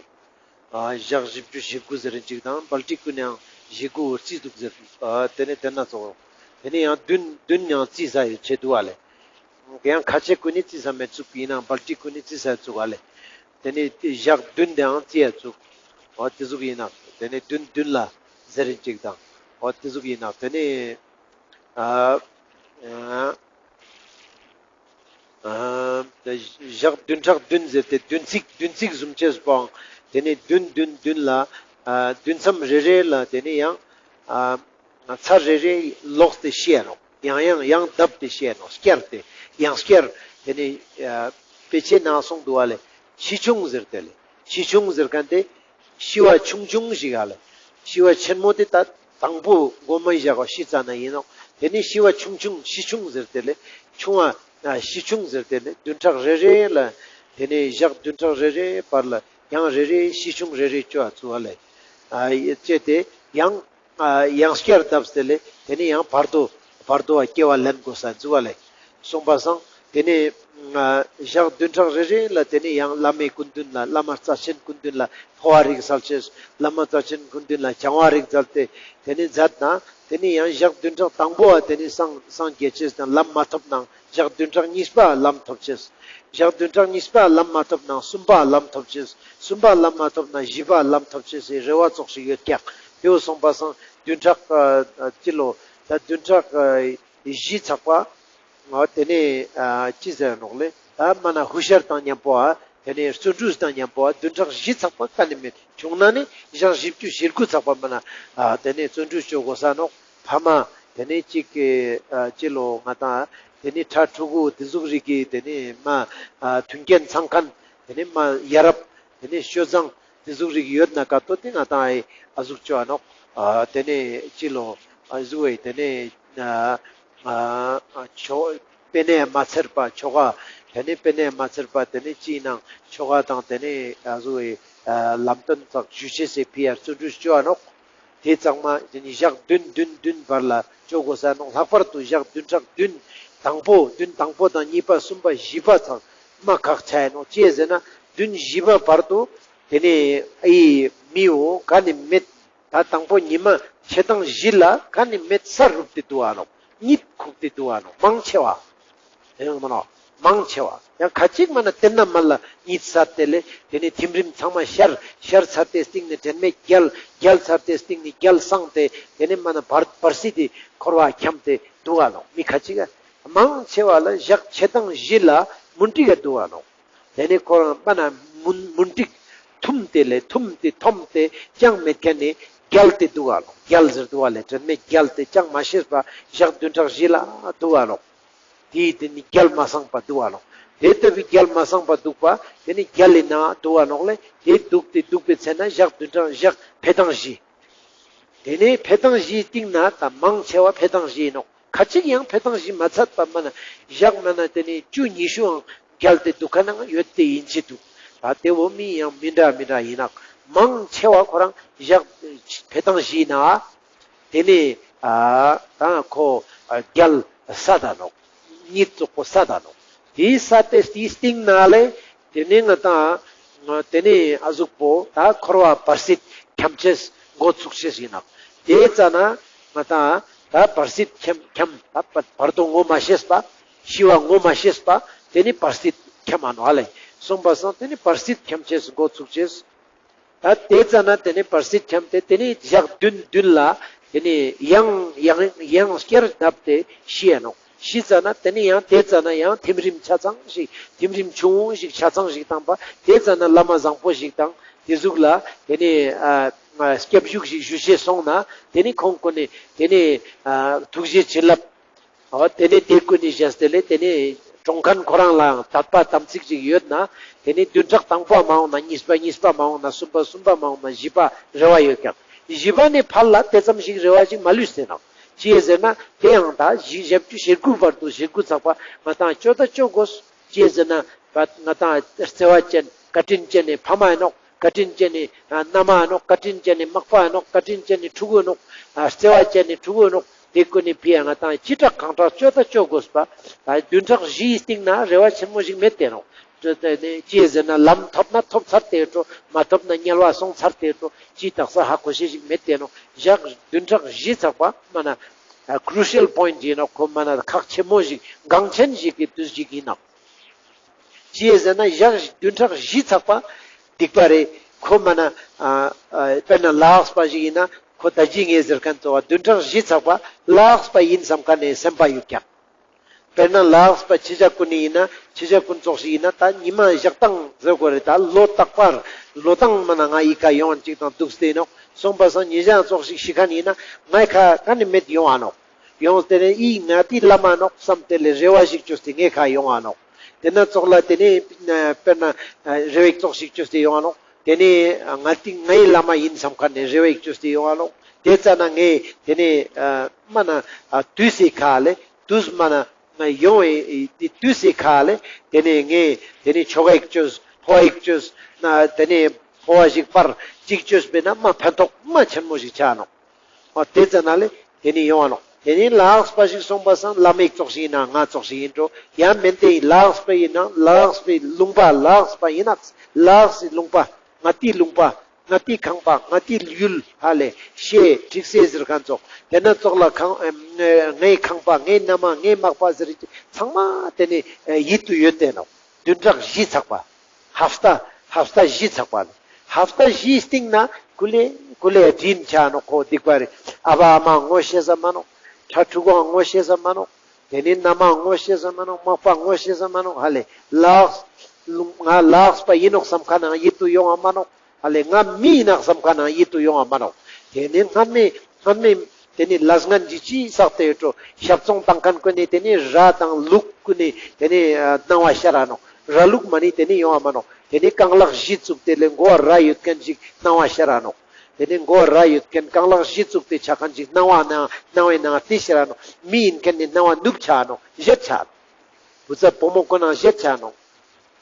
ཨ་ཞག་བཞི་བཅུ་ཞེ་དགུ་ཟེར་རིན་ཅིག་དང་སྦལ་ཏི་ཀུན་ནའང་ཞེ་དགུ་བོ་བརྩི་འདུག་ཟེར། ཨ་དེ་ནས་དེ་ན་ཚོར། དེ་ནས་ཡང་བདུན་བདུན་ཡང་བརྩི་ས་ཡོད་ཆེ་འདུག་བ་ལེ། ཡང་ཁ་ཆེ་ཀུན་ནི་བརྩི་ས་མེད་ཚུགས་ཡིན་ནའང་སྦལ་ཏི་ཀུན་ནི་བརྩི་ས་ཚུགས་བ་ལེ། དེ་ནས་ཞག་བདུན་དེའང་བརྩི་ཡ་ཚུགས། འོ་དེ་ཟུག་ཡིན་ནོག། དེ་ནས་བདུན་བདུན་ལ་ཟེར་རིན་ཅིག་དང་། འོ་དེ་ཟུག་ཡིན་ནོག། དེ་ནས་ཨ་ཨ་ཨ་ཞག་བདུན་ཕྲག་བདུན་ཟེར་ཏེ་བདུན་ཚིགས་བདུན་ཚིགས་བཟུང་ཅེས་པོའང་དེ་ནས་བདུན་བདུན་བདུན་ལ་ཨ་བདུན་མཚམས་རེ་རེ་ལ་དེ་ནས་ཡང་ཨ་ཚར་རེ་རེ་ལོག་སྟེ་ཤི་ཡ་ནོག། ཡང་ཡང་ཡང་བརྡབས་ཏེ་ཤི་ཡ་ནོག། བསྐྱར་ཏེ་ཡང་བསྐྱར། དེ་ནས་ཨ་དཔེ་ཆའི་ནང་གསུངས་འདུག་བ་ལེ། ཤི་ཆུང་ཟེར་ཏེ་ལེ། ཤི་ཆུང་ཟེར་མཁན་དེ་ཤི་བ་ཆུང་ཆུང་ཞིག་ག་ལེ། ཤི་བ་ཆེན་མོ་དེ་ད་དང་པོ་མགོ་མ་བཞག་པ་ཤི་ཙ་ན་ཡིན་ནོག། དེ་ནས་ཤི་བ་ཆུང་ཆུང་ཤི་ཆུང་ཟེར་ཏེ་ལེ། ཆུང་བ་ཨ་ཤི་ཆུང་ཟེར་ཏེ་ལེ། བདུན་ཕྲག་རེ་རེ་ལ་དེ་ནས་ཞག་བདུན་ཕྲག་རེ་རེའི་བར་ལ་ཡང་རེ་རེ་ཤི་ཆུང་རེ་རེ་བཅོ་བ་ཚུགས་བ་ལེ། ཨ་ཡེ་བཅད་དེ་ཡང་ཨ་ཡང་བསྐྱར་བརྡབས་ཏེ་ལེ། དེ་ནས་ཡང་བར་དོ་བར་དོ་བ་སྐྱེ་བ་ལེན་དགོས་ས་ཚུགས་བ་ལེ། སོང་པ་སང་དེ་ནས་ཨ་ཞག་བདུན་ཕྲག་རེ་རེ་ལ་དེ་ནས་ཡང་བླ་མའི་སྐུ་མདུན་ལ་བླ་མ་རྩ་ཆེན་སྐུ་མདུན་ལ་འཕོ་བ་རིགས་སལ་ཅེས། བླ་མ་རྩ་ཆེན་སྐུ་མདུན་ལ་བྱང་བ་རིགས་སྩལ་ཏེ་དེ་ནས་མཛད་ན། དེ་ནས་ཡང་ཞག་བདུན་ཕྲག་དང་པོ་བ་དེ་ནས་སངས་སངས་རྒྱས་ཅེས་དང་ལམ་མ་ཐོབ་ནའང་ཞག་བདུན་ཕྲག་གཉིས་པ་ལམ་ཐོབ་ཅེས། ཞག་བདུན་ཕྲག་གཉིས་པ་ལམ་མ་ཐོབ་ནའང་གསུམ་པ་ལམ་ཐོབ་ཅེས། གསུམ་པ་ལམ་མ་ཐོབ་ན་བཞི་པ་ལམ་ཐོབ་ཅེས་སི་རེ་བ་ཙོགས་ཤིག་ཡོད་ཀྱག། དེ་བོ་སོང་པ་སང་བདུན་ཕྲག་ཨ་ཨ་ཅི་ལོ་ད་བདུན་ཕྲག་ཨ་བཞི་ཚག་པ། ཨ་དེ་ནས་ཨ་ཅི་ཟེར་ནོག་ལེ། ད་མ་ན་ཧུ་ཤར་དང་མཉམ་པོ་ཨ་དེ་ནས་བརྩོན་འགྲུས་དང་མཉམ་པོ་ཨ་བདུན་ཕྲག་བཞི་ཚག་པ་ག་ནི་མེད་བྱུང་ན་ནི་ཞག་བཞི་བཅུ་ཞེ་དགུ་ཚག་པ་མ་ན་ཨ་དེ་ནས་བརྩོན་འགྲུས་བཅོ་དགོས་ས་ནོག། ཕ་མ་དེ་ནས་གཅིག་གི་ཨ་ཅི་ལོ་ང་དང་དེ་ནས་ཕྲུ་གུ་དེ་ཟུག་རིགས་ཀྱི་དེ་ནས་མ་ཨ་མཐུན་རྐྱེན་ཚང་མཁན་དེ་ནས་མ་ཡ་རབས་དེ་ནས་སྤྱོད་བཟང་དེ་ཟུག་རིགས་ཡོད་ན་ཀ་ཏོ་དེ་ང་དང་ཨ་ཨ་ཟུག་བཅོ་ཨ་ནོག། ཨ་དེ་ནས་ཅི་ལོ་ཨ་ཟུག་བས་དེ་ནས་ཨ་ཨ་ཨ་ཆོ་དཔེ་ནས་མ་ཚར་པ་ཆོ་ག་དེ་ནས་དཔེ་ནས་མ་ཚར་པ་དེ་ནས་ཅི་ནང་ཆོ་ག་དང་དེ་ནས་ཨ་ཟུག་བས་ཨ་ལམ་སྟོན་ཙོགས་ཞུ་ཅེས་སི་ཕི་ཡ་བརྩོན་འགྲུས་བཅོ་ཨ་ནོག། དེ་ཚང་མ་ཞག་བདུན་བདུན་བདུན་བར་ལ་བཅོ་དགོས་ས་ནོག། ལྷག་པར་དུ་ཞག་བདུན་ཕྲག་བདུན་དང་པོ་བདུན་དང་པོ་དང་གཉིས་པ་གསུམ་པ་བཞི་པ་ཚང་མ་ཁག་ཆེ་ཡ་ནོག། ཅི་ཟེར་ན་བདུན་བཞི་པ་བར་དུ་དེ་ནས་ཨི་མི་བོ་ག་ནི་མེད། ད་དང་པོ་ཉི་མ་ཕྱེད་དང་བཞི་ལ་ག་ནི་མེད་ས་རུབ་སྟེ་འདུག་ཨ་ནོག། གཉིད་ཁུག་སྟེ་འདུག་ཨ་ནོག། མང་ཆེ་བ། ཡང་མ་ནོག། མང་ཆེ་བ། ཡང་ཁ་ཅིག་མ་ན་དེ་ན་མ་ལ་གཉིད་སད་དེ་ལས་དེ་ནས་ཐིམ་རིམ་ཚང་མ་ཤར་ཤར་ཚར་ཏེ་སྟིང་ནས་དྲན་མེད་བརྒྱལ་བརྒྱལ་ཚར་ཏེ་སྟིང་ནས་བརྒྱལ་སངས་ཏེ་དེ་ནས་མ་ན་བར་བར་སྲིད་དེ་འཁོར་བ་འཁྱམས་ཏེ་འདུག་ཨ་ནོག། མི་ཁ་ཅིག་ག་མང་ཆེ་བ་ལ་ཞག་ཕྱེད་དང་བཞི་ལ་མུན་དིག་ག་འདུག་ཨ་ནོག། དེ་ནས་ཁོ་རང་པ་ན་མུན་མུན་དིག་ཐུམ་སྟེ་ལས་ཐུམ་སྟེ་འཐོམ་སྟེ་ཅང་མེད་མཁན་ནི་ བརྒྱལ་ཏེ་འདུག་ག་ནོག། བརྒྱལ་ཟེར་འདུག་ག་ལེ། དྲན་མེད་བརྒྱལ་ཏེ་ཅང་མ་ཤེས་པ་ཞག་བདུན་ཕྲག་བཞི་ལ་འདུག་ག་ནོག། དེའི་དེ་ནི་བརྒྱལ་མ་སངས་པ་འདུག་ག་ནོག། དེ་ལྟ་བུའི་བརྒྱལ་མ་སངས་པ་འདུག་པ་དེ་ནི་བརྒྱལ་ལི་ན་འདུག་ག་ནོག་ལེ། དེ་འདུག་སྟེ་འདུག་པའི་ཚེ་ན་ཞག་བདུན་ཕྲག་ཞག་འཕེལ་སྟངས་བཞི། དེ་ནས་འཕེལ་སྟངས་བཞིའི་སྟེང་ན་ད་མང་ཆེ་བ་འཕེལ་སྟངས་བཞི་ཡིན་ནོག། ཁ་ཅིག་ཡང་འཕེལ་སྟངས་བཞི་མ་ཚད་པ་མ་ན་ཞག་མ་ན་དེ་ནས་བཅུ་ཉི་ཤུའང་བརྒྱལ་ཏེ་འདུག་མཁན་ཡང་ཡོད་དེ་ཡིན་ཆེ་འདུག། ད་དེ་བོ་མི་ཡང་མི་འདྲ་མི་འདྲ་ཡིན་ནོག། མང་ཆེ་བ་ཁོ་རང་ཞག་འཕེལ་སྟངས་བཞི་ན་དེ་ནས་ཨ་ད་ཁོ་ཨ་བརྒྱལ་ས་ད་ནོག། གཉིད་ཙོག་པོ་ས་ད་ནོག། དེའི་ས་དེ་དེའི་སྟེང་ན་ལེ། དེ་ནས་ང་ཏང་དེ་ནས་ཨ་ཟུག་པོ་ད་འཁོར་བ་བར་སྲིད་འཁྱམ་ཅེས་འགོ་ཚུགས་ཅེས་ཡིན་ནོག། དེའི་ཙ་ན་ང་ཏང་ད་བར་སྲིད་འཁྱམ་འཁྱམ་ད་བར་བར་དོ་ངོ་མ་ཤེས་པ། ཤི་བ་ངོ་མ་ཤེས་པ། དེ་ནི་བར་སྲིད་འཁྱམ་མ་ནོག་ཨ་ལེ། སོང་པ་སང་དེ་ནི་བར་སྲིད་འཁྱམ་ཅེས་འགོ་ཚུགས་ཅེས། ད་དེ་ཙ་ན་དེ་ནི་བར་སྲིད་འཁྱམས་ཏེ་དེ་ནི་ཞག་བདུན་བདུན་ལ་དེ་ནི་ཡང་ཡང་ཡང་བསྐྱར་བརྡབས་ཏེ་ཤི་ཡ་ནོག། ཤི་ཙ་ན་དེ་ནི་ཡང་དེ་ཙ་ན་ཡང་ཐིམ་རིམ་ཆ་ཚང་ཞིག། ཐིམ་རིམ་ཆུང་ཞིག་ཆ་ཚང་ཞིག་བཏང་པ། དེ་ཙ་ན་བླ་མ་བཟང་པོ་ཞིག་དང་དེ་ཟུག་ལ་དེ་ནི་ཨ་ཨ་སྐྱབས་འཇུག་ཞིག་ཞུ་ཤེས་སོང་ན་དེ་ནི་ཁོང་ཀུན་ནི་དེ་ནི་ཨ་ཐུགས་རྗེ་བྱིན་རླབས། འོ་དེ་ནས་དེ་ཀུན་ནི་བཞེས་ཏེ་ལེ་དེ་ནས་གྲོངས་མཁན་ཁོ་རང་ལའང་དད་པ་དམ་ཚིག་ཅིག་ཡོད་ན་དེ་ནས་བདུན་ཕྲག་དང་པོ་མ་འོངས་ན་གཉིས་པ་གཉིས་པ་མ་འོངས་ན་གསུམ་པ་གསུམ་པ་མ་འོངས་ན་བཞི་པ་རེ་བ་ཡོད་ཀྱང་བཞི་པ་ནས་ཕར་ལ་དེ་ཙམ་ཞིག་རེ་བ་ཞིག་མ་ལུས་ཟེར་ནོག། ཅི་ཡེ་ཟེར་ན་དེ་ཡང་ད་བཞི་ཞེ་བཅུ་ཞེ་དགུ་བར་དུ་ཞེ་དགུ་ཚག་པ་ང་ཏང་ཅོ་ད་ཅོ་དགོས། ཅི་ཡེ་ཟེར་ན་ང་ཏང་བརྩེ་བ་ཅན་བཀའ་དྲིན་ཅན་ནི་ཕ་མ་ཡིན་ནོག། བཀའ་དྲིན་ཅན་ནི་ཨ་མནའ་མ་ནོག། བཀའ་དྲིན་ཅན་ནི་མག་པ་ནོག། བཀའ་དྲིན་ཅན་ནི་ཕྲུ་གུ་ནོག། ཨ་བརྩེ་བ་ཅན་ནི་ཕྲུ་གུ་ནོག། དེ་ཀུན་ནི་ཕི་ཡ་ང་ཏང་ཅི་དྲག་གང་དྲག་ཅོ་ད་ཅོ་དགོས་པ། ཨ་བདུན་ཕྲག་བཞིའི་སྟེང་ན་རེ་བ་ཆེན་མོ་ཞིག་མེད་དེ་ནོག། ཅི་ཟེར་ན་ལམ་ཐོབ་ན་ཐོབ་ཚར་ཏེ་ཡོད་འགྲོ། མ་ཐོབ་ན་དམྱལ་བ་སོང་ཚར་ཏེ་ཡོད་འགྲོ། ཅི་དག་ས་ཧ་གོ་ཤེས་ཞིག་མེད་དེ་ནོག། ཞག་བདུན་ཕྲག་བཞི་ཚག་པ་མ་ན་ཨ་ཀྲུ་ཤལ་པོ་ཡིན་ཏ་ཡིན་ནོག། ཁོ་མ་ན་ཁག་ཆེན་མོ་ཞིག་འགངས་ཆེན་ཞིག་གི་དུས་ཤིག་ཡིན་ནོག། ཅི་ཡེ་ཟེར་ན་ཞག་བདུན་ཕྲག་བཞི་ཚག་པ་སྡིག་པ་རེ་ཁོ་མ་ན་ཨ་ཨ་དཔེར་ན་ལགས་པ་ཞིག་ཡིན་ན་ཁོ་ད་ཅི་ངས་ཟེར་མཁན་ཙོགས་བདུན་ཕྲག་བཞི་ཚག་པ་ལགས་པ་ཡིན་བསམ་མཁན་ནི་སེམས་པ་ཡོད་ཀྱག། དཔེར་ན་ལགས་པ་ཁྱེད་ཅག་ཀུན་ནི་ཡིན་ན་ཁྱེད་ཅག་ཀུན་ཙོགས་ཞིག་ཡིན་ན་ད་ཉི་མ་ཞག་དང་ཟེར་དགོས་རེད། ད་ལོ་རྟག་པར་ལོ་དང་མ་ན་ང་ཡི་ཀ་ཡོང་ཅིག་དང་འདུག་སྟེ་ནོག། སོང་པ་སང་ཉེ་ཞག་ཙོགས་ཞིག་ཤི་མཁན་ཡིན་ན་ངའི་ཁ་ག་ནི་མེད་ཡོང་ཨ་ནོག། ཡོངས་ཏེ་ནས་ཨི་ང་ཏི་བླ་མ་ནོག་བསམ་སྟེ་ལས་རེ་བ་ཞིག་བཅོས་ཏེ་ངའི་ཁ་ཡོང་ཨ་ནོག། དེ་ན་ཙོགས་ལ་དེ་ནས་དཔེར་ན་རེ་བ་ཙོགས་ཤིག་བཅོས་ཏེ་ཡོང་ཨ་ནོག། དེ་ནས་ང་ཏི་ངའི་བླ་མ་ཡིན་བསམ་མཁན་ནས་རེ་བ་བཅོས་ཏེ་ཡོང་ཨ་ནོག། དེ་ཙ་ན་ངས་དེ་ནས་མ་ན་དུས་སི་ཁ་ལས་དུས་མ་ན་ཡོང་བའི་དུས་སི་ཁ་ལས་དེ་ནས་ངས་དེ་ནས་ཆོ་ག་ཡིག་བཅོས་འཕོ་བ་ཡིག་བཅོས་ན་དེ་ནས་འཕོ་བ་ཞིག་པར་གཅིག་བཅོས་པས་ན་མ་ཕན་ཐོགས་མ་ཆེན་མོ་ཞིག་ཆགས་ནོག། འོ་དེ་ཙ་ན་ལས་དེ་ནི་ཡོང་བ་ནོག། དེ་ནི་ལགས་པ་ཞིག་སོང་པ་སང་བླ་མ་ཡིག་ཙོགས་ཤིག་ཡིན་ན་ང་ཙོགས་ཤིག་ཡིན་འགྲོ། ཡང་མེན་ཏེ་ལགས་པ་ཡིན་ན་ལགས་པའི་ལུང་པ་ལགས་པ་ཡིན་ན་ལགས་སི་ལུང་པ་ང་ཏི་ལུང་པ་ང་ཏི་ཁང་པ་ང་ཏི་ཡུལ་ཧ་ལས་ཤེས་ཁྲིག་སེ་ཟེར་མཁན་ཙོགས་དེ་ན་ཙོགས་ལ་ཁང་ངའི་ཁང་པ་ངའི་མནའ་མ་ངའི་མག་པ་ཟེར་ཚང་མ་དེ་ནི་ཡིད་དུ་ཡོད་དེ་ནོག། བདུན་ཕྲག་བཞི་ཚག་པ། ཧབ་ཏ་ཧབ་ཏ་བཞི་ཚག་པ་ལ། ཧབ་ཏ་བཞིའི་སྟེང་ན་ཀུ་ལེ་ཀུ་ལེ་དྲིན་ཆ་ནོག་ཁོ་སྡིག་པ་རེ། ཨ་ཕ་ཨ་མ་ངོ་ཤེས་ས་མ་ནོག། ཕྲུ་གུའང་ངོ་ཤེས་ས་མ་ནོག། དེ་ནི་མནའ་མ་ངོ་ཤེས་ས་མ་ནོག། མག་པ་ངོ་ཤེས་ས་མ་ནོག། ཧ་ལས་ལགས་ང་ལགས་པ་ཡིན་ནོག་བསམ་མཁན་ཡང་ཡིད་དུ་ཡོང་བ་མ་ནོག། ཨ་ལས་ང་མི་ཡིན་ནོག་བསམ་མཁན་ཡང་ཡིད་དུ་ཡོང་བ་མ་ནོག། དེ་ནས་སྔན་མའི་སྔན་མའི་དེ་ནས་ལས་ངན་གྱི་ཅི་བསགས་ཏེ་ཡོད་འགྲོ། ཞབས་བཙོང་བཏང་མཁན་ཀུན་ནས་དེ་ནས་ར་དང་ལུག་ཀུན་ནས་དེ་ནས་ཨ་སྣང་བ་ཤར་ར་ནོག། ར་ལུག་མ་ནི་དེ་ནས་ཡོང་བ་མ་ནོག། དེ་ནས་རྐང་ལག་བཞི་བཙུགས་ཏེ་ལས་མགོ་བ་ར་ཡོད་མཁན་ཞིག་སྣང་བ་ཤར་ར་ནོག། དེ་ནས་མགོ་བ་ར་ཡོད་མཁན་རྐང་ལག་བཞི་བཙུགས་ཏེ་ཆ་མཁན་ཞིག་སྣང་བ་ནང་སྣང་བའི་ནང་དེ་ཤར་ར་ནོག། མི་ཡིན་མཁན་ནི་སྣང་བ་ནུབ་ཆ་ནོག། བཞད་ཆ་ནོག། བུ་ཚ་བུ་མོ་ཀུན་ནང་བཞད་ཆ་ནོག།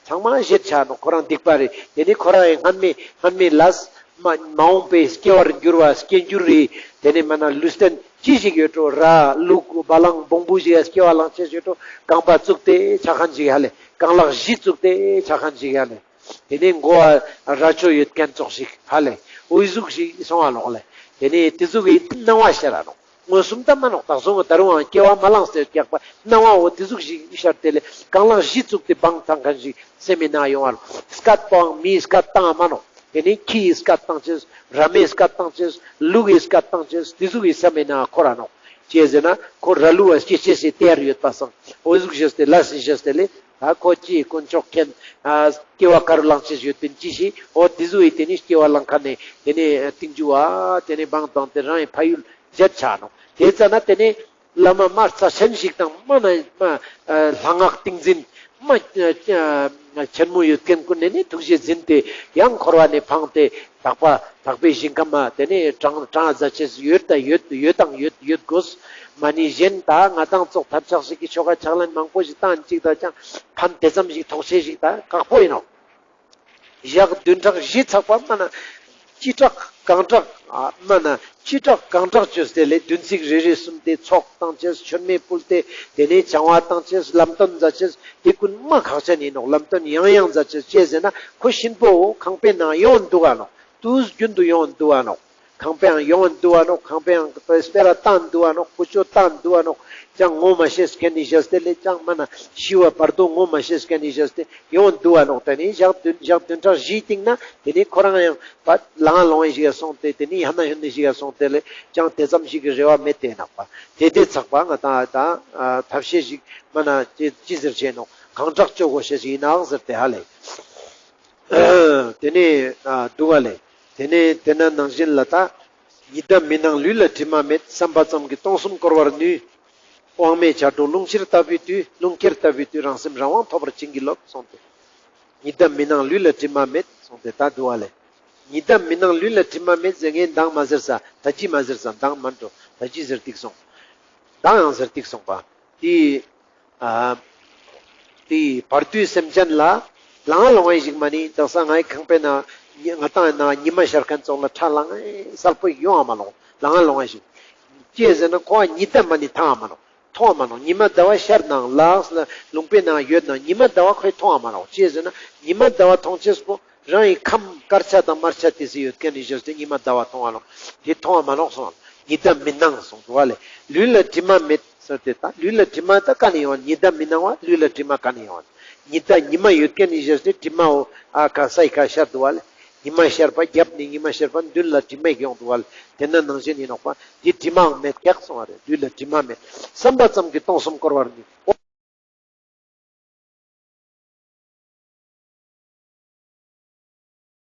ཚང་མ་བཞད་ཆ་ནོག། ཁོ་རང་སྡིག་པ་རེ། དེ་ནི་ཁོ་རང་ཡང་སྔན་མའི་སྔན་མའི་ལས་མ་མ་འོངས་པའི་སྐྱེ་བར་འགྱུར་བ་སྐྱེ་འགྱུར་རེ། དེ་ནི་མ་ན་ལུས་རྟེན་ཅི་ཞིག་ཡོད་འགྲོ། ར་ལུག་བ་ལང་བོང་བུ་ཞིག་སྐྱེ་བ་ལང་ཅེས་ཡོད་འགྲོ། རྐང་པ་བཙུགས་ཏེ་ཆ་མཁན་ཞིག་ཧ་ལས། རྐང་ལག་བཞི་བཙུགས་ཏེ་ཆ་མཁན་ཞིག་ཧ་ལས། དེ་ནི་མགོ་བ་ར་ཅོ་ཡོད་མཁན་ཙོགས་ཤིག་ཧ་ལས། འོ་ཟུག་ཞིག་སོང་བ་ནོག་ལེ། དེ་ནི་དེ་ཟུག་གི་སྣང་བ་ཤར་ར་ནོག། མངོན་སུམ་ད་མ་ནོག། ད་སོང་ད་རུང་ཡང་སྐྱེ་བ་མ་བླངས་ཏེ་རྒྱག་པ་སྣང་བ་འོ་དེ་ཟུག་ཞིག་ཤར་ཏེ་ལས་རྐང་ལག་བཞི་བཙུགས་ཏེ་བང་བཏང་མཁན་ཞིག་སེམས་མི་ནང་ཡོང་བ་ནོག། སྐད་པའང་མིའི་སྐད་བཏང་མ་ནོག། དེ་ནི་ཁྱི་ཡི་སྐད་བཏང་ཅེས། ར་མའི་སྐད་བཏང་ཅེས། ལུག་གི་སྐད་བཏང་ཅེས། དེ་ཟུག་གི་སེམས་མི་ནང་འཁོར་ར་ནོག། ཅི་ཟེར་ན་ཁོ་ར་ལུག་བ་སྐྱེ་ཅེས་སི་དེ་ཡར་ཡོད་པ་སང་འོ་ཟུག་བྱས་ཏེ་ལས་ཞིག་བྱས་ཏེ་ལས་ ད་ཁོ་ཅི་དཀོན་མཆོག་མཁྱེན། ཨ་སྐྱེ་བ་ག་རུ་ལེན་ཅེས་ཡོད་པིན་ཅི་ཤེས། འོ་དེ་ཟུག་གི་དེ་ནི་སྐྱེ་བ་ལེན་ཁན་ནི་དེ་ནི་ཨ་རྟིང་རྒྱུ་བ་དེ་ནི་བང་བཏང་སྟེ་རང་གི་ཕ་ཡུལ་བརྗེད་ཆ་ནོག། དེ་ཙ་ན་དེ་ནི་བླ་མ་མ་རྩ་ཆེན་ཞིག་དང་མ་ན་མ་ཨ་ལྷ་སྔགས་ཏིང་འཛིན་མ་ཨ་ཆེན་མོ་ཡོད་ཁན་ཀུན་ནི་ནི་ཐུགས་རྗེ་འཛིན་ཏེ་ཡང་འཁོར་བ་ནས་འཕངས་ཏེ་དག་པ་དག་པའི་ཞིང་ཁམས་མ་དེ་ནི་དྲང་དྲང་མཛད་ཅེས་ཡོད་ད་ཡོད་ཡོད་དང་ཡོད་ཡོད་དགོས། མ་ནི་གཞན་ད་ང་དང་ཙོགས་ཐབས་ཆག་ཞིག་གི་ཆོ་ག་ཕྱག་ལེན་མང་པོ་ཞིག་བཏང་ཅིག་ད་ཅང་ཕན་དེ་ཙམ་ཞིག་ཐོགས་ཤེས་ཞིག་ད་ཁག་པོ་ཡིན་ནོག། ཞག་བདུན་ཕྲག་བཞི་ཚག་པ་མ་ན་ཅི་དྲག་གང་དྲག་ཨ་མ་ན་ཅི་དྲག་གང་དྲག་བཅོས་ཏེ་ལས་བདུན་ཚིགས་རེ་རེ་གསུམ་དེ་ཚོགས་བཏང་ཅེས་མཆོད་མེ་ཕུལ་ཏེ་དེ་ནས་བྱང་བ་བཏང་ཅེས་ལམ་སྟོན་མཛད་ཅེས་དེ་ཀུན་མ་ཁག་ཅན་ཡིན་ནོག། ལམ་སྟོན་ཡང་ཡང་མཛད་ཅེས་ཅི་ཟེར་ན་ཁོ་གཤིན་པོ་ཁང་པའི་ནང་ཡོང་འདུག་ག་ནོག། དུས་རྒྱུན་དུ་ཡོང་འདུག་ག་ནོག། ཁང་པའང་ཡོང་འདུག་ག་ནོག། ཁང་པའང་སྤེ་ར་བཏང་འདུག་ག་ནོག། ཀུ་ཅོ་བཏང་འདུག་ག་ནོག། ཅང་ངོ་མ་ཤེས་མཁན་ནི་བཞག་སྟེ་ལས་ཅང་མ་ན་ཤི་བ་བར་དོ་ངོ་མ་ཤེས་མཁན་ནི་བཞག་སྟེ་ཡོང་འདུག་ག་ནོག། དེ་ནི་ཞག་བདུན་ཞག་བདུན་ཕྲག་བཞིའི་སྟིང་ན་དེ་ནི་ཁོ་རང་ཡང་པ་ལང་ལོང་ཡི་ཞིག་ག་སོང་སྟེ་དེ་ནི་ཡང་ན་ཡོང་ནི་ཞིག་ག་སོང་སྟེ་ལས་ཅང་དེ་ཙམ་ཞིག་གི་རེ་བ་མེད་དེ་ནོག་པ། དེ་དེ་ཚག་པ་ང་དང་ད་ཐབས་ཤེས་ཤིག་མ་ན་ཅི་ཅི་ཟེར་བྱས་ནོག། གང་དྲག་ཅོ་དགོས་ཤེས་ཤིག་ཡིན་ནའང་ཟེར་ཏེ་ཧ་ལས། དེ་ནས་ཨ་འདུག་ག་ལས། དེ་ནས་དེ་ན་ནང་བཞིན་ལ་ད། ཉི་ཟླ་མི་སྣང་ལུས་ལ་དྲི་མ་མེད། བསམ་པ་ཙམ་གྱིས་སྟོང་གསུམ་བསྐོར་བར་ནུས། དབང་མེད་བྱ་སྒྲོ་རླུང་ཁྱེར་ལྟ་བུའི་དུས། རླུང་ཁྱེར་ལྟ་བུའི་དུས། རང་སེམས་རང་དབང་ཐོབ་པར་བྱིན་གྱིས་རློབས་གསུངས་ཏེ། ཉི་ཟླ་མི་སྣང་ལུས་ལ་དྲི་མ་མེད་གསུངས་ཏེ་ད་འདུག་ག་ལས། ཉི་ཟླ་མི་སྣང་ལུས་ལ་དྲི་མ་མེད་ཟེར་ངས་མདང་མ་ཟེར་ས་ད་ཅི་མ་ཟེར་ས་མདང་མ་འགྲོ་ད་ཅི་ཟེར་ཏིག་སོང་། མདང་ཡང་ཟེར་ཏིག་སོང་པ། དེ། ཨ། དེ་བར་དོའི་སེམས་ཅན་ལ་ལང་ལོང་ཡི་ཞིག་མ་ནི་དག་ས་ངའི་ཁང་པའི་ནང་ང་དང་ནང་ཉི་མ་ཤར་མཁན་ཙོགས་ལ་ཁྲ་ལང་ངེ་གསལ་པོ་ཡོང་ང་མ་ནོག། ལང་ལོང་ཡི་ཞིག། ཅི་ཟེར་ན་ཁོ་ཉི་ཟླ་མ་ནི་ཐང་ང་མ་ནོག། མཐོང་ང་མ་ནོག། ཉི་མ་ཟླ་བ་ཤར་ནང་ལགས་ལ་ལུང་པའི་ནང་ཡོད་ན་ཉི་མ་ཟླ་བ་ཁོས་མཐོང་ང་མ་ནོག། ཅི་ཟེར་ན་ཉི་མ་ཟླ་བ་མཐོང་ཅེས་པོ། རང་གི་ཁམས་དཀར་ཆ་དང་དམར་ཆ་དེ་སི་ཡོད་མཁན་ནི་བཞག་སྟེ་ཉི་མ་ཟླ་བ་མཐོང་ང་ནོག། དེ་མཐོང་ང་མ་ནོག་གསུངས། ཉི་ཟླ་མི་སྣང་གསུངས་འདུག་ག་ལས། ལུས་ལ་དྲི་མ་མེད་ཟེར་ཏེ་ད་ལུས་ལ་དྲི་མ་ད་ག་ནས་ཡོང་བ། ཉི་ཟླ་མི་སྣང་བ་ལུས་ལ་དྲི་མ་ག་ནས་ཡོང་བ། ཉི་ཟླ་ཉི་མ་ཡོད་མཁན་ནི་བཞག་སྟེ་དྲི་མ་འོ་ཨ་ཁ་སའི་ཁ་ཤར་འདུག་ག་ལས། ཉི་མ་ཤར་པ་རྒྱབ་ནས་ཉི་མ་ཤར་པ་མདུན་ལ་དྲི་མ་ཡོང་འདུག་ག་ལས། དེ་ན་ནང་བཞིན་ཡིན་ནོག་པ། དེ་དྲི་མའང་མེད་ཀྱག་གསུངས་པ་རེད། ལུས་ལ་དྲི་མ་མེད། བསམ་པ་ཙམ་གྱིས་སྟོང་གསུམ་བསྐོར་བར་ནུས།